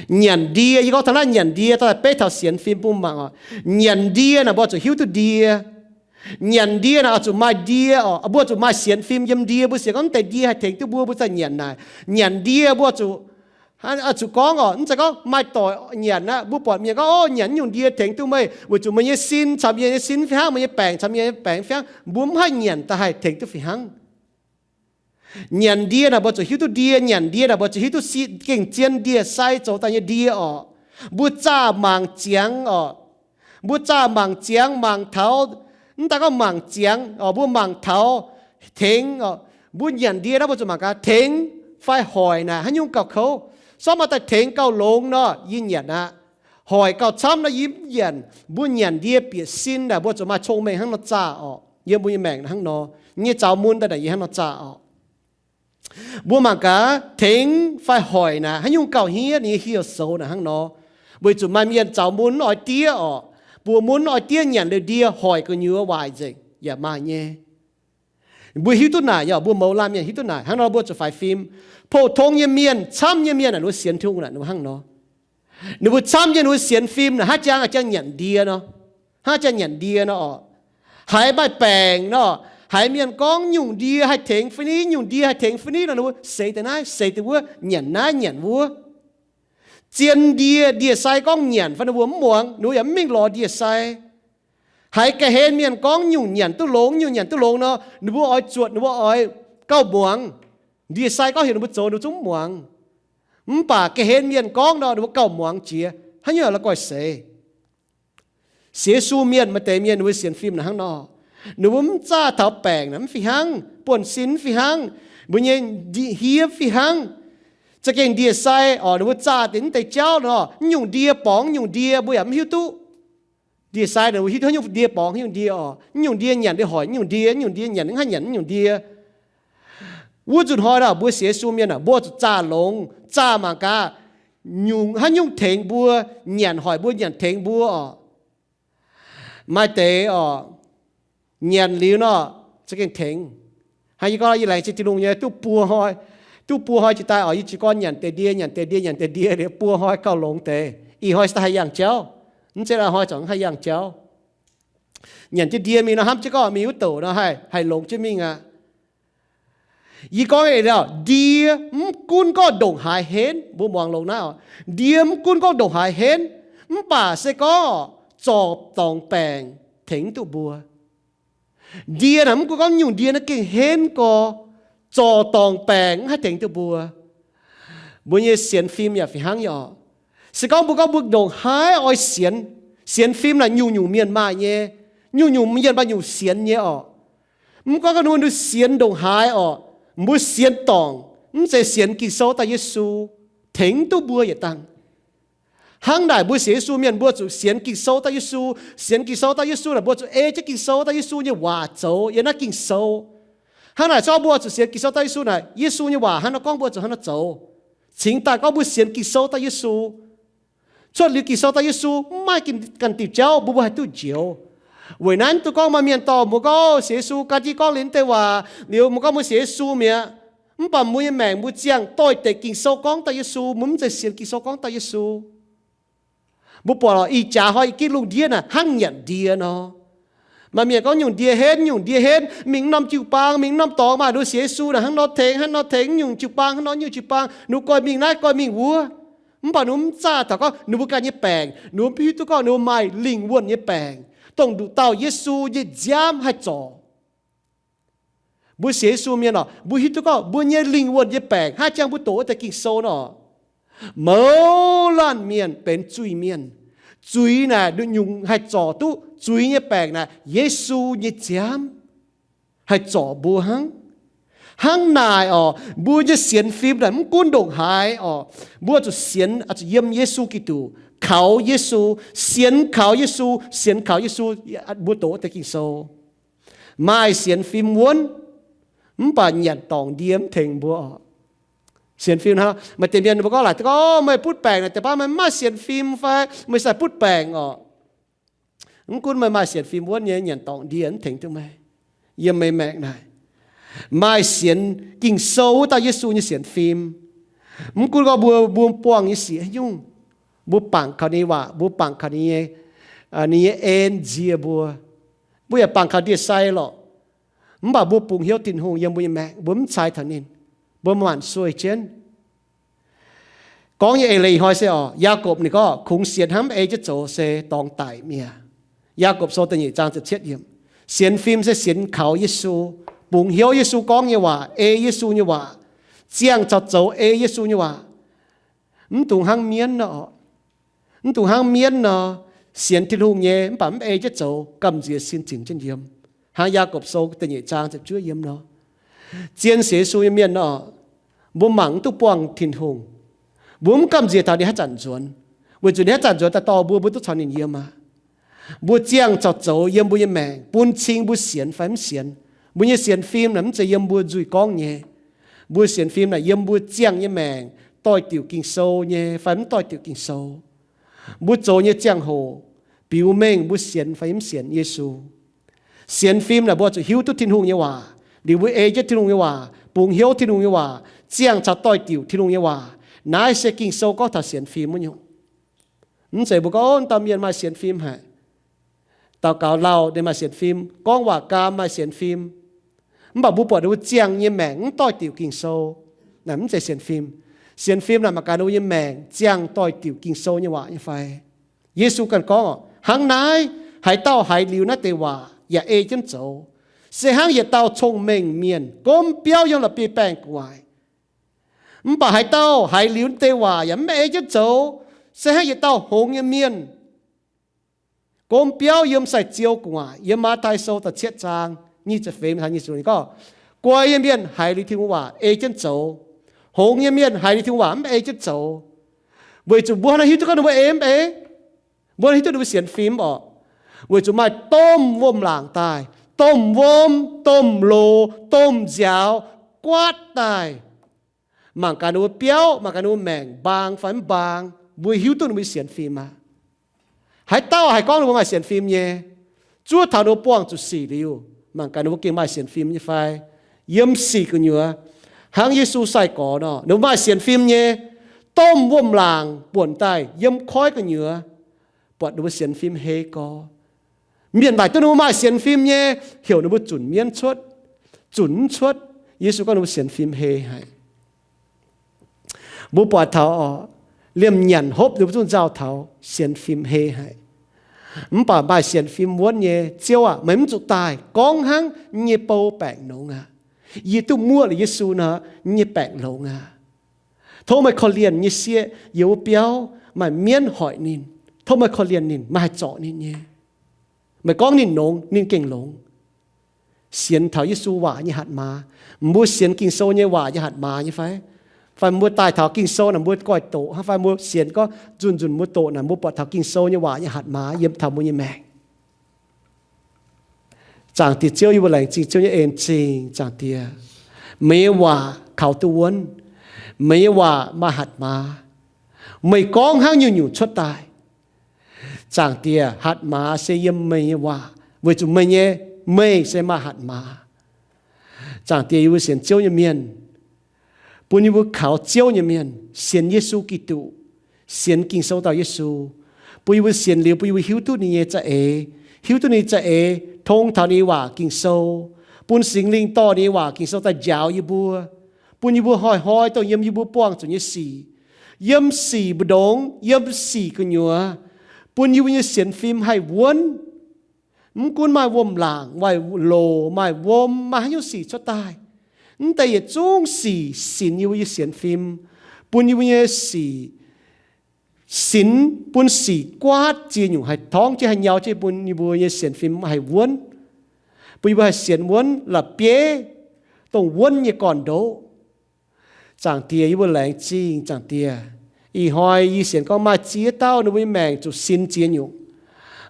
Nyanc ndie, yie gorngv taux naaiv nyanc ndie, daaih beiv taux sienx fim bun mangc oc. Nyanc ndie naaic mbuo zuqc hiuv duqv ndie. Nyanc ndie naaic oix zuqc maaih ndie oc, mbuo zuqc maaih sienx fim yiem ndie. Mbuo sienx gorngv mv deix ndie haih tengx duqv mbuo, mbuo zaih nyanc naaic. Nyanc ndie mbuo zuqc, zuqc gorngv oc, mv zeiz gorngv maaih doic nyanc aqv. Mbuo buatc mienh gorngv, o, nyanc naaiv nyungc ndie tengx duqv meih, weic zuqc meih nyei sin caux yie nyei sin fih hnangv, meih nyei baengc caux yie nyei baengc fih hnangv. Mbuo mv haih nyanc daaih haih tengx duqv fih hnangv. Nyanc ndie naaic mbuo zuqc hiuv duqv ndie. Nyanc ndie naaic mbuo zuqc hiuv duqv gengh zien ndie-sai zoux daaih nyei ndie oc. Mbuo zaah mangc ziangx oc. Mbuo zaah mangc ziangx, mangc taux, mv daaih gorngv mangc ziangx oc, mbuo mangc taux tengx oc. Mbuo nyanc ndie naaiv mbuo zuqc mangc gaax tengx fai hoic naaic haaix nyungc gauh kouv. Sortv maaih daaih tengx gauh longx nor, yie nyanc aqv. Hoic gauh camv nor, yie mv nyanc. Mbuo nyanc ndie bieqc sin naaic mbuo zuqc maaih cong-mengh hnangv nor zaah oc. Yiem mbuo nyei maengc hnangv nor, nyei zaux mun daaih naaic yie hnangv nor zaah oc. Mbuo mangc gaax tengx fai hoic naaic haaix nyungc gauh hniev, ninh nyei hieh soux naaic hnangv nor. Weic zuqc maaih mienh zaux mun mv oix diev oc. Buoz mun mv oix diev, nyanc liuz ndie hoic gu'nyuoz waaic nzengc yaac maaih nyei. Mbuo hiuv duqv naaic, mbuo mouz laanh mienh hiuv duqv naaic. Hnangv nor mbuo zuqc faix fim. Pou-tong nyei mienh, camv nyei mienh naaic, ninh mbuo sienx Tin-Hungh naaic ninh mbuo hnangv nor. Ninh mbuo camv nyei, ninh mbuo sienx fim naaic hnangv jang, jang nyanc ndie nor. Hnangv jang nyanc ndie nor oc. Haiz maaih baengc nor, haiz mienh gorngv nyungc ndie haih tengx fai ni, nyungc ndie haih tengx fai ni nor, ninh mbuo seix deix naaiv, seix deix wuov, nyanc naaiv, nyanc wuov. Zien ndie, ndie-sai gorngv nyanc fai ninh mbuo mv muangx, ninh mbuo yaac mv mingh lorz ndie-sai. Haiz ga'hlen mienh gorngv nyungc nyanc duqv longx, nyungc nyanc duqv longx nor, ninh mbuo oix zuotc, ninh mbuo oix gauh muangx. Ndie-sai gorngv heuc ninh mbuo zoux, ninh mbuo zungv mv muangx. Mv baac ga'hlen mienh gorngv nor, ninh mbuo gauh muangx jiex. Haaix nyungc la'guaih seix. Sienx Yesu mienh, maaih deix mienh ninh mbuo sienx fim naaic hnangv nor. Ninh mbuo mv zaah taux baengc naaic mv fih hnangv, buonv-sin mv fih hnangv, mbuo nyei hiev mv fih hnangv. Za'gengh ndie-sai oc, ninh mbuo zaah deix mv deix jauv nor, mv nyungc ndie borngz nyungc ndie mbuo yaac mv hiuv duqv. Ndie-sai ninh mbuo hiuv duqv haaix nyungc ndie borngz haaix nyungc ndie oc, mv nyungc ndie nyanc ndie hoic mv nyungc ndie, mv nyungc ndie nyanc mv haih nyanc mv nyungc ndie. Wuov nzunc hnoi naaic mbuo sienx Yesu mienh aah, mbuo zuqc zaah longx, zaah mangc gaax nyungc haaix nyungc tengx mbuo, nyanc hoic mbuo, nyanc tengx mbuo oc. Maaih deix oc, nyanc liuz nor, za'gengh tengx. Hnangv yie gorngv, yie laengz zingh Tin-Hungh nyei, duqv buo hnoi, duqv buo hnoi jiex daaih oc, yie jiez gorn nyanc deix ndie, nyanc deix ndie, nyanc deix ndie liuz buo hnoi gauh longx deix. Ih hnoi se daaih haih yangh jauv. Mv zeiz ih hnoi zungv haih yangh jauv. Nyanc jienv ndie mingh nor, hnamv jienv gorngv mingh wuov douc nor haih, haih longx jienv mingh aqv. Yie gorngv eix ndie, mv gunv gorngv ndongc haaix henv, mbuo muangx longx naaiv oc. Ndie mv gunv gorngv ndongc haaix henv, mv baac se gorngv zorc dorngc baengc tengx mv duqv mbuo. Ndie naaic mv gunv gorngv nyungc ndie naaiv gengh henv gorx, zorc dorngc baengc mv haih tengx duqv mbuo. Mbuo nyei sienx fim yaac fih hnangv nyei oc. Se gorngv mbuo gorngv mbuo ndongc haaix oix sienx, sienx fim naaic nyungc-nyungc mienh maaih nyei, nyungc-nyungc mienh maaih nyungc sienx nyei oc. Mv gorngv ga'naaiv nduov sienx ndongc haaix oc, mbuo sienx dorngc, mv zeiz sienx Ging-Sou daaih Yesu tengx duqv mbuo yietc dangh. Hnangv naaic mbuo sienx Yesu mienh mbuo zuqc sienx Ging-Sou daaih Yesu. Sienx Ging-Sou daaih Yesu naaic mbuo zuqc ei jienv Ging-Sou daaih Yesu nyei waac zoux yiem naaiv Ging-Sou. Hnangv naaic se gorngv mbuo zuqc sienx Ging-Sou daaih Yesu naaic, Yesu nyei waac hnangv nor gorngv mbuo zuqc hnangv nor zoux. Cingx daaih gorngv mbuo sienx Ging-Sou daaih Yesu, cuotv liuz Ging-Sou daaih Yesu mv maaih ganh diuc jauv mbuo mbuo haih duqv njoux. Weic naaiv duqv gorngv maaih mienh dorh mbuo gorngv sienx Yesu gan jienv gorngv liuz deix waac liuz mbuo gorngv mbuo sienx Yesu mi'aqv. Mv baac mbuo nyei maengc mbuo ziangh doix-dekc Ging-Sou gorngv daaih Yesu, mbuo mv zeiz sienx Ging-Sou gorngv daaih Yesu. Mbuo buatc lorqc, ih jaax hnoi ih gitv lungh ndiev naaic hnangv nyanc ndie nor. Maaih mienh gorngv nyungc ndie henv, nyungc ndie henv, mingh norm jiu-baang, mingh norm dorngx maaih nduov sienx Yesu naaic hnangv nor tengx, hnangv nor tengx, nyungc jiu-baang hnangv nor, nyungc jiu-baang nduov goiv mingh naaiv goiv mingh wuov. Mv baac ninh mbuo mv zaah taux gorngv ninh mbuo ganh nyei baengc, ninh mbuo mv hiuv duqv gorngv ninh mbuo maaih lingh wuonh nyei baengc, dongh nduqc dauh Yesu nyei nziaamv haih zorc. Mbuo sienx Yesu mienh oc, mbuo hiuv duqv gorngv mbuo nyei lingh wuonh nyei baengc, hnangv jang mbuo doqc wuov deix Ging-Sou nor, mouz laanh mienh benx zuiz-mienh. Zuiz naaic nyungc haih zorc duqv zuiz nyei baengc naaic, Yesu nyei nziaamv haih zorc mbuo hnangv. Hnangv naaic oc, mbuo nyei sienx fim naaic mv gunv ndongc haaix oc, mbuo zuqc sienx, zuqc yiem Yesu Giduc, kaux Yesu, sienx kaux Yesu, sienx kaux Yesu. Mbuo doqc wuov deix Ging-Sou, maaih sienx fim wuonv, mv baac nyanc dorngc ndie mv tengx mbuo oc. Sienx fim hnangv, maaih deix mienh mbuo gorngv laaic gorngv, meih butv baengc naaic, deix baav meih mv maaih sienx fim fai meih sai butv baengc oc. Mv gunv meih maaih sienx fim wuonv nyei, nyanc dorngc ndie mv tengx duqv meih. Yiem meih maengc naaic, maaih sienx Ging-Sou wuov dauh Yesu nyei sienx fim. Mv gunv gorngv mbuo, mbuo buangh nyei sic haaix nyungc, mbuo bangc kaux ninh nyei waac, mbuo bangc kaux ninh nyei, ninh nyei en nziex mbuo. Mbuo yaac bangc kaux ndie-sai lorqc. Mv baac mbuo bungx hnyouv Tin-Hungh yiem mbuo nyei maengc, mbuo mv cai taux ninh, mbuo maanc sueih jienv. Gorngv nyei eix leiz hnoi se oc, Yaagorpc ninh gorngv kungx sienx hnangv mv ei jienv zoux se dorngx daic mi'aqv. Yaagorpc Sou da'nyeic zaang ziepc cietv yiemc. Sienx fim se sienx kaux Yesu, bungx hnyouv Yesu gorngv nyei waac, ei Yesu nyei waac, ziangh caux zoux ei Yesu nyei waac. Mv dungx hnangv mienv nor, mv dungx hnangv mienv nor, sienx Tin-Hungh nyei mv baac mv ei jienv zoux, gamh nziex sin zinc jienv yiem. Hnangv Yaagorpc Sou da'nyeic zaang ziepc juov yiem nor, zien sienx Yesu nyei mienh nor, mbuo mangc mv duqv buangh Tin-Hungh. Mbuo mv gamh nziex taux ninh haaix zanc nzuonx, weic zuqc ninh haaix zanc nzuonx daaih dorh mbuo, mbuo duqv caux ninh yiem aqv. Mbuo ziangh caux zoux yiem mbuo nyei maengc bun cing mbuo sienx fai mv sienx. Mbuo nyei sienx fim naaic mv zeiz yiem mbuo nzuih gorngv nyei. Mbuo sienx fim naaic yiem mbuo ziangh nyei maengc doix-diuc Ging-Sou nyei fai mv doix-diuc Ging-Sou. Mbuo zoux nyei ziangh hoc biux mengh mbuo sienx fai mv sienx Yesu. Sienx fim naaic mbuo zuqc hiuv duqv Tin-Hungh nyei waac, liuz mbuo ei jienv Tin-Hungh nyei waac, bungx hnyouv Tin-Hungh nyei waac, ziangh caux doix-diuc Tin-Hungh nyei waac. Naaiv se Ging-Sou gorngv taux sienx fim wuov nyungc. Mv zeiz mbuo gorngv, Ov, dauh mienh maaih sienx fim haic, daux gaux lauh ninh maaih sienx fim, gorngv waac gaam maaih sienx fim, mv baac mbuo buatc ninh mbuo ziangh nyei maengc mv doix-diuc Ging-Sou, naaic mv zeiz sienx fim. Sienx fim naaic mangc gaax ninh mbuo nyei maengc ziangh doix-diuc Ging-Sou nyei waac nyei fai. Yesu ganh gorngv, Hnangv naaiv, haaix dauh haiz liuz naaiv deix waac yaac ei jienv zoux, se hnangv yietc dauh cong-mengh mienh gomv biauv yiem la'bieiv-baengh gu'nguaaic. Mv baac haaix dauh haiz liuz naaiv deix waac yaac mv ei jienv zoux, se hnangv yietc dauh hngongx nyei mienh gomv biauv yiem sai-ziou gu'nguaaic. Yiem Matv^tai Sou da'cietv zaang nyic ziepc feix, ninh gorngv, Guai nyei mienh haiz liuz Tin-Hungh waac ei jienv zoux, hngongx nyei mienh haiz liuz Tin-Hungh waac mv ei jienv zoux. Weic zuqc mbuo hnangv hiuv duqv gorngv ninh mbuo ei mv ei? Mbuo hiuv duqv ninh mbuo sienx fim oc, weic zuqc maaih domh wuom-laangc daaih, domh wuom, domh loz, domh nziaaux guaatv daaih. Mangc gaax ninh mbuo biauv, mangc gaax ninh mbuo maengc mbaang fai mv mbaang, mbuo hiuv duqv ninh mbuo sienx fim aqv. Haaix dauh haih gorngv ninh mbuo maaih sienx fim nyei? Zuov taux ninh mbuo buangh zuqc sic liuz, mangc gaax ninh mbuo gengh maaih sienx fim nyei fai? Yiem sic gu'nyuoz, hnangv Yesu sai-gorx nor, ninh mbuo maaih sienx fim nyei. Domh wuom-laangc buonc daaih yiem koiv gu'nyuoz, buatc ninh mbuo sienx fim hei gorx. Mienh naaic duqv ninh mbuo maaih sienx fim nyei, heuc ninh mbuo zunc mienv cuotv, zunc mv cuotv. Yesu gorngv ninh mbuo sienx fim hei haic. Mbuo buatc taux oc, liemh nyanc hopv ninh mbuo zungv nzauh taux sienx fim hei haic. Mv baac maaih sienx fim wuonv nyei, Ziouv aac, meih mv zuqc daaih. Gorngv hnangv nyei bou baengc longx aqv. Yie duqv muoqv liuz Yesu nor, nyei baengc longx aqv. Tov meih korv-lienh nyei sieqv yiem wuov biauv maaih mienv hoic ninh. Tov meih korv-lienh ninh, meih haih zorc ninh nyei. Meih gorngv ninh longx, ninh gengh longx. Sienx taux Yesu waac nyei hatc maaz. Mbuo sienx Ging-Sou nyei waac nyei hatc maaz nyei fai? Fai mbuo daaih taux Ging-Sou naaic mbuo goiv doqc hnangv, fai mbuo sienx gorngv nzunc nzunc mbuo doqc naaic mbuo buatc taux Ging-Sou nyei waac nyei hatc maaz yiem taux mbuo nyei maengc. Zaangc Diex Ziouv, yie mbuo laengz zingh Ziouv nyei en zingh. Zaangc Diex, meih nyei waac kaux duqv wuonv. Meih nyei waac maaih hatc maaz. Meih gorngv hnangv nyungc-nyungc cuotv daaih. Zaangc Diex, hatc maaz se yiem meih nyei waac, weic zuqc meih nyei, meih se maaih hatc maaz. Zaangc Diex, yie mbuo sienx Ziouv nyei mienh, bun yie mbuo kaux Ziouv nyei mienh, sienx Yesu Giduc, sienx Ging-Sou dauh Yesu, bun yie mbuo sienx liuz, bun yie mbuo hiuv duqv ninh nyei za'eix, hiuv duqv ninh nyei za'eix tong taux ninh nyei waac Ging-Sou, bun Singx Lingh dorh ninh nyei waac Ging-Sou daaih njaaux yie mbuo, bun yie mbuo hnoi-hnoi dongh yiem yie mbuo buangh zuqc nyei sic, Yiem sic mbu'ndongx, yiem sic gu'nyuoz, bun yie mbuo nyei sienx fim haih wuonv. Mv gunv maaih wuom-laangc, maaih loz, maaih wuom, maaih haaix nyungc sic cuotv daaih, mv deix yietc zungv sic sinx yie mbuo nyei sienx fim, bun yie mbuo nyei sic sinx, bun sic guaatv ziex nyungc haih torngv jienv, haih nyau jienv, bun yie mbuo nyei sienx fim haih wuonv, bun yie mbuo haih sienx wuonv la'bieiv, dongh wuonv nyei gorn-ndoqv. Zaangc Diex, yie mbuo laengz zingh Zaangc Diex. Ih hnoi yie sienx gorngv maaih ziex dauh ninh mbuo nyei maengc zuqc sinx ziex nyungc.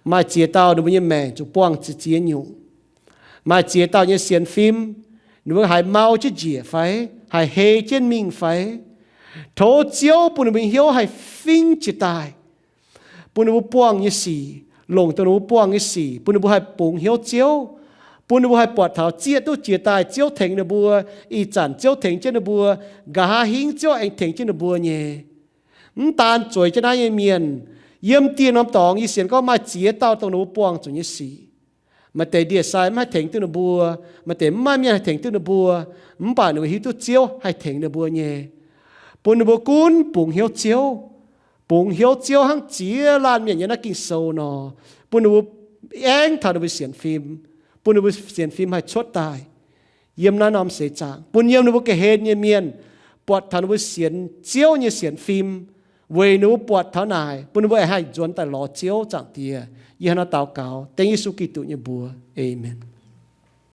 Maaih ziex dauh ninh mbuo nyei maengc zuqc buangh ziex, ziex nyungc. Maaih ziex dauh nyei sienx fim, ninh mbuo haiz mau jienv njiec fai, haiz hei jienv mingh fai. Tov Ziouv bun ninh mbuo nyei hnyouv haih fingx jiez daaih, bun ninh mbuo buangh nyei sic, longc dongh ninh mbuo buangh nyei sic, bun ninh mbuo haih bungx hnyouv Ziouv, bun ninh mbuo haih buatc taux zieqv duqv jiez daaih Ziouv tengx ninh mbuo, ih zanc Ziouv tengx jienv ninh mbuo, nqa'haav hingv Ziouv aengx tengx jienv ninh mbuo nyei. Mv daan zueiz jienv naaiv nyei mienh, yiem dieh norm dorngx yie sienx gorngv maaih ziex dauh dongh ninh mbuo buangh zuqc nyei sic. Maaih deix ndie-sai mv haih tengx duqv ninh mbuo, maaih deix mv maaih mienh haih tengx duqv ninh mbuo, mv baac ninh mbuo hiuv duqv Ziouv haih tengx ninh mbuo nyei. Bun ninh mbuo gunv bungx hnyouv Ziouv, bungx hnyouv Ziouv hnangv ziex laanh mienh yiem naaiv Ging-Sou nor, bun ninh mbuo aengv taux ninh mbuo sienx fim, bun ninh mbuo sienx fim haih cuotv daaih yiem naaiv norm seix zaangc, bun yiem ninh mbuo ga'hlen nyei mienh buatc taux ninh mbuo sienx Ziouv nyei sienx fim, weic ninh mbuo buatc taux naaic, bun ninh mbuo aengx haih nzuonx daaih lorz Ziouv. Zaangc Diex, yie hnangv naaiv daux gaux dengv Yesu Giduc nyei mbuox. Aamen.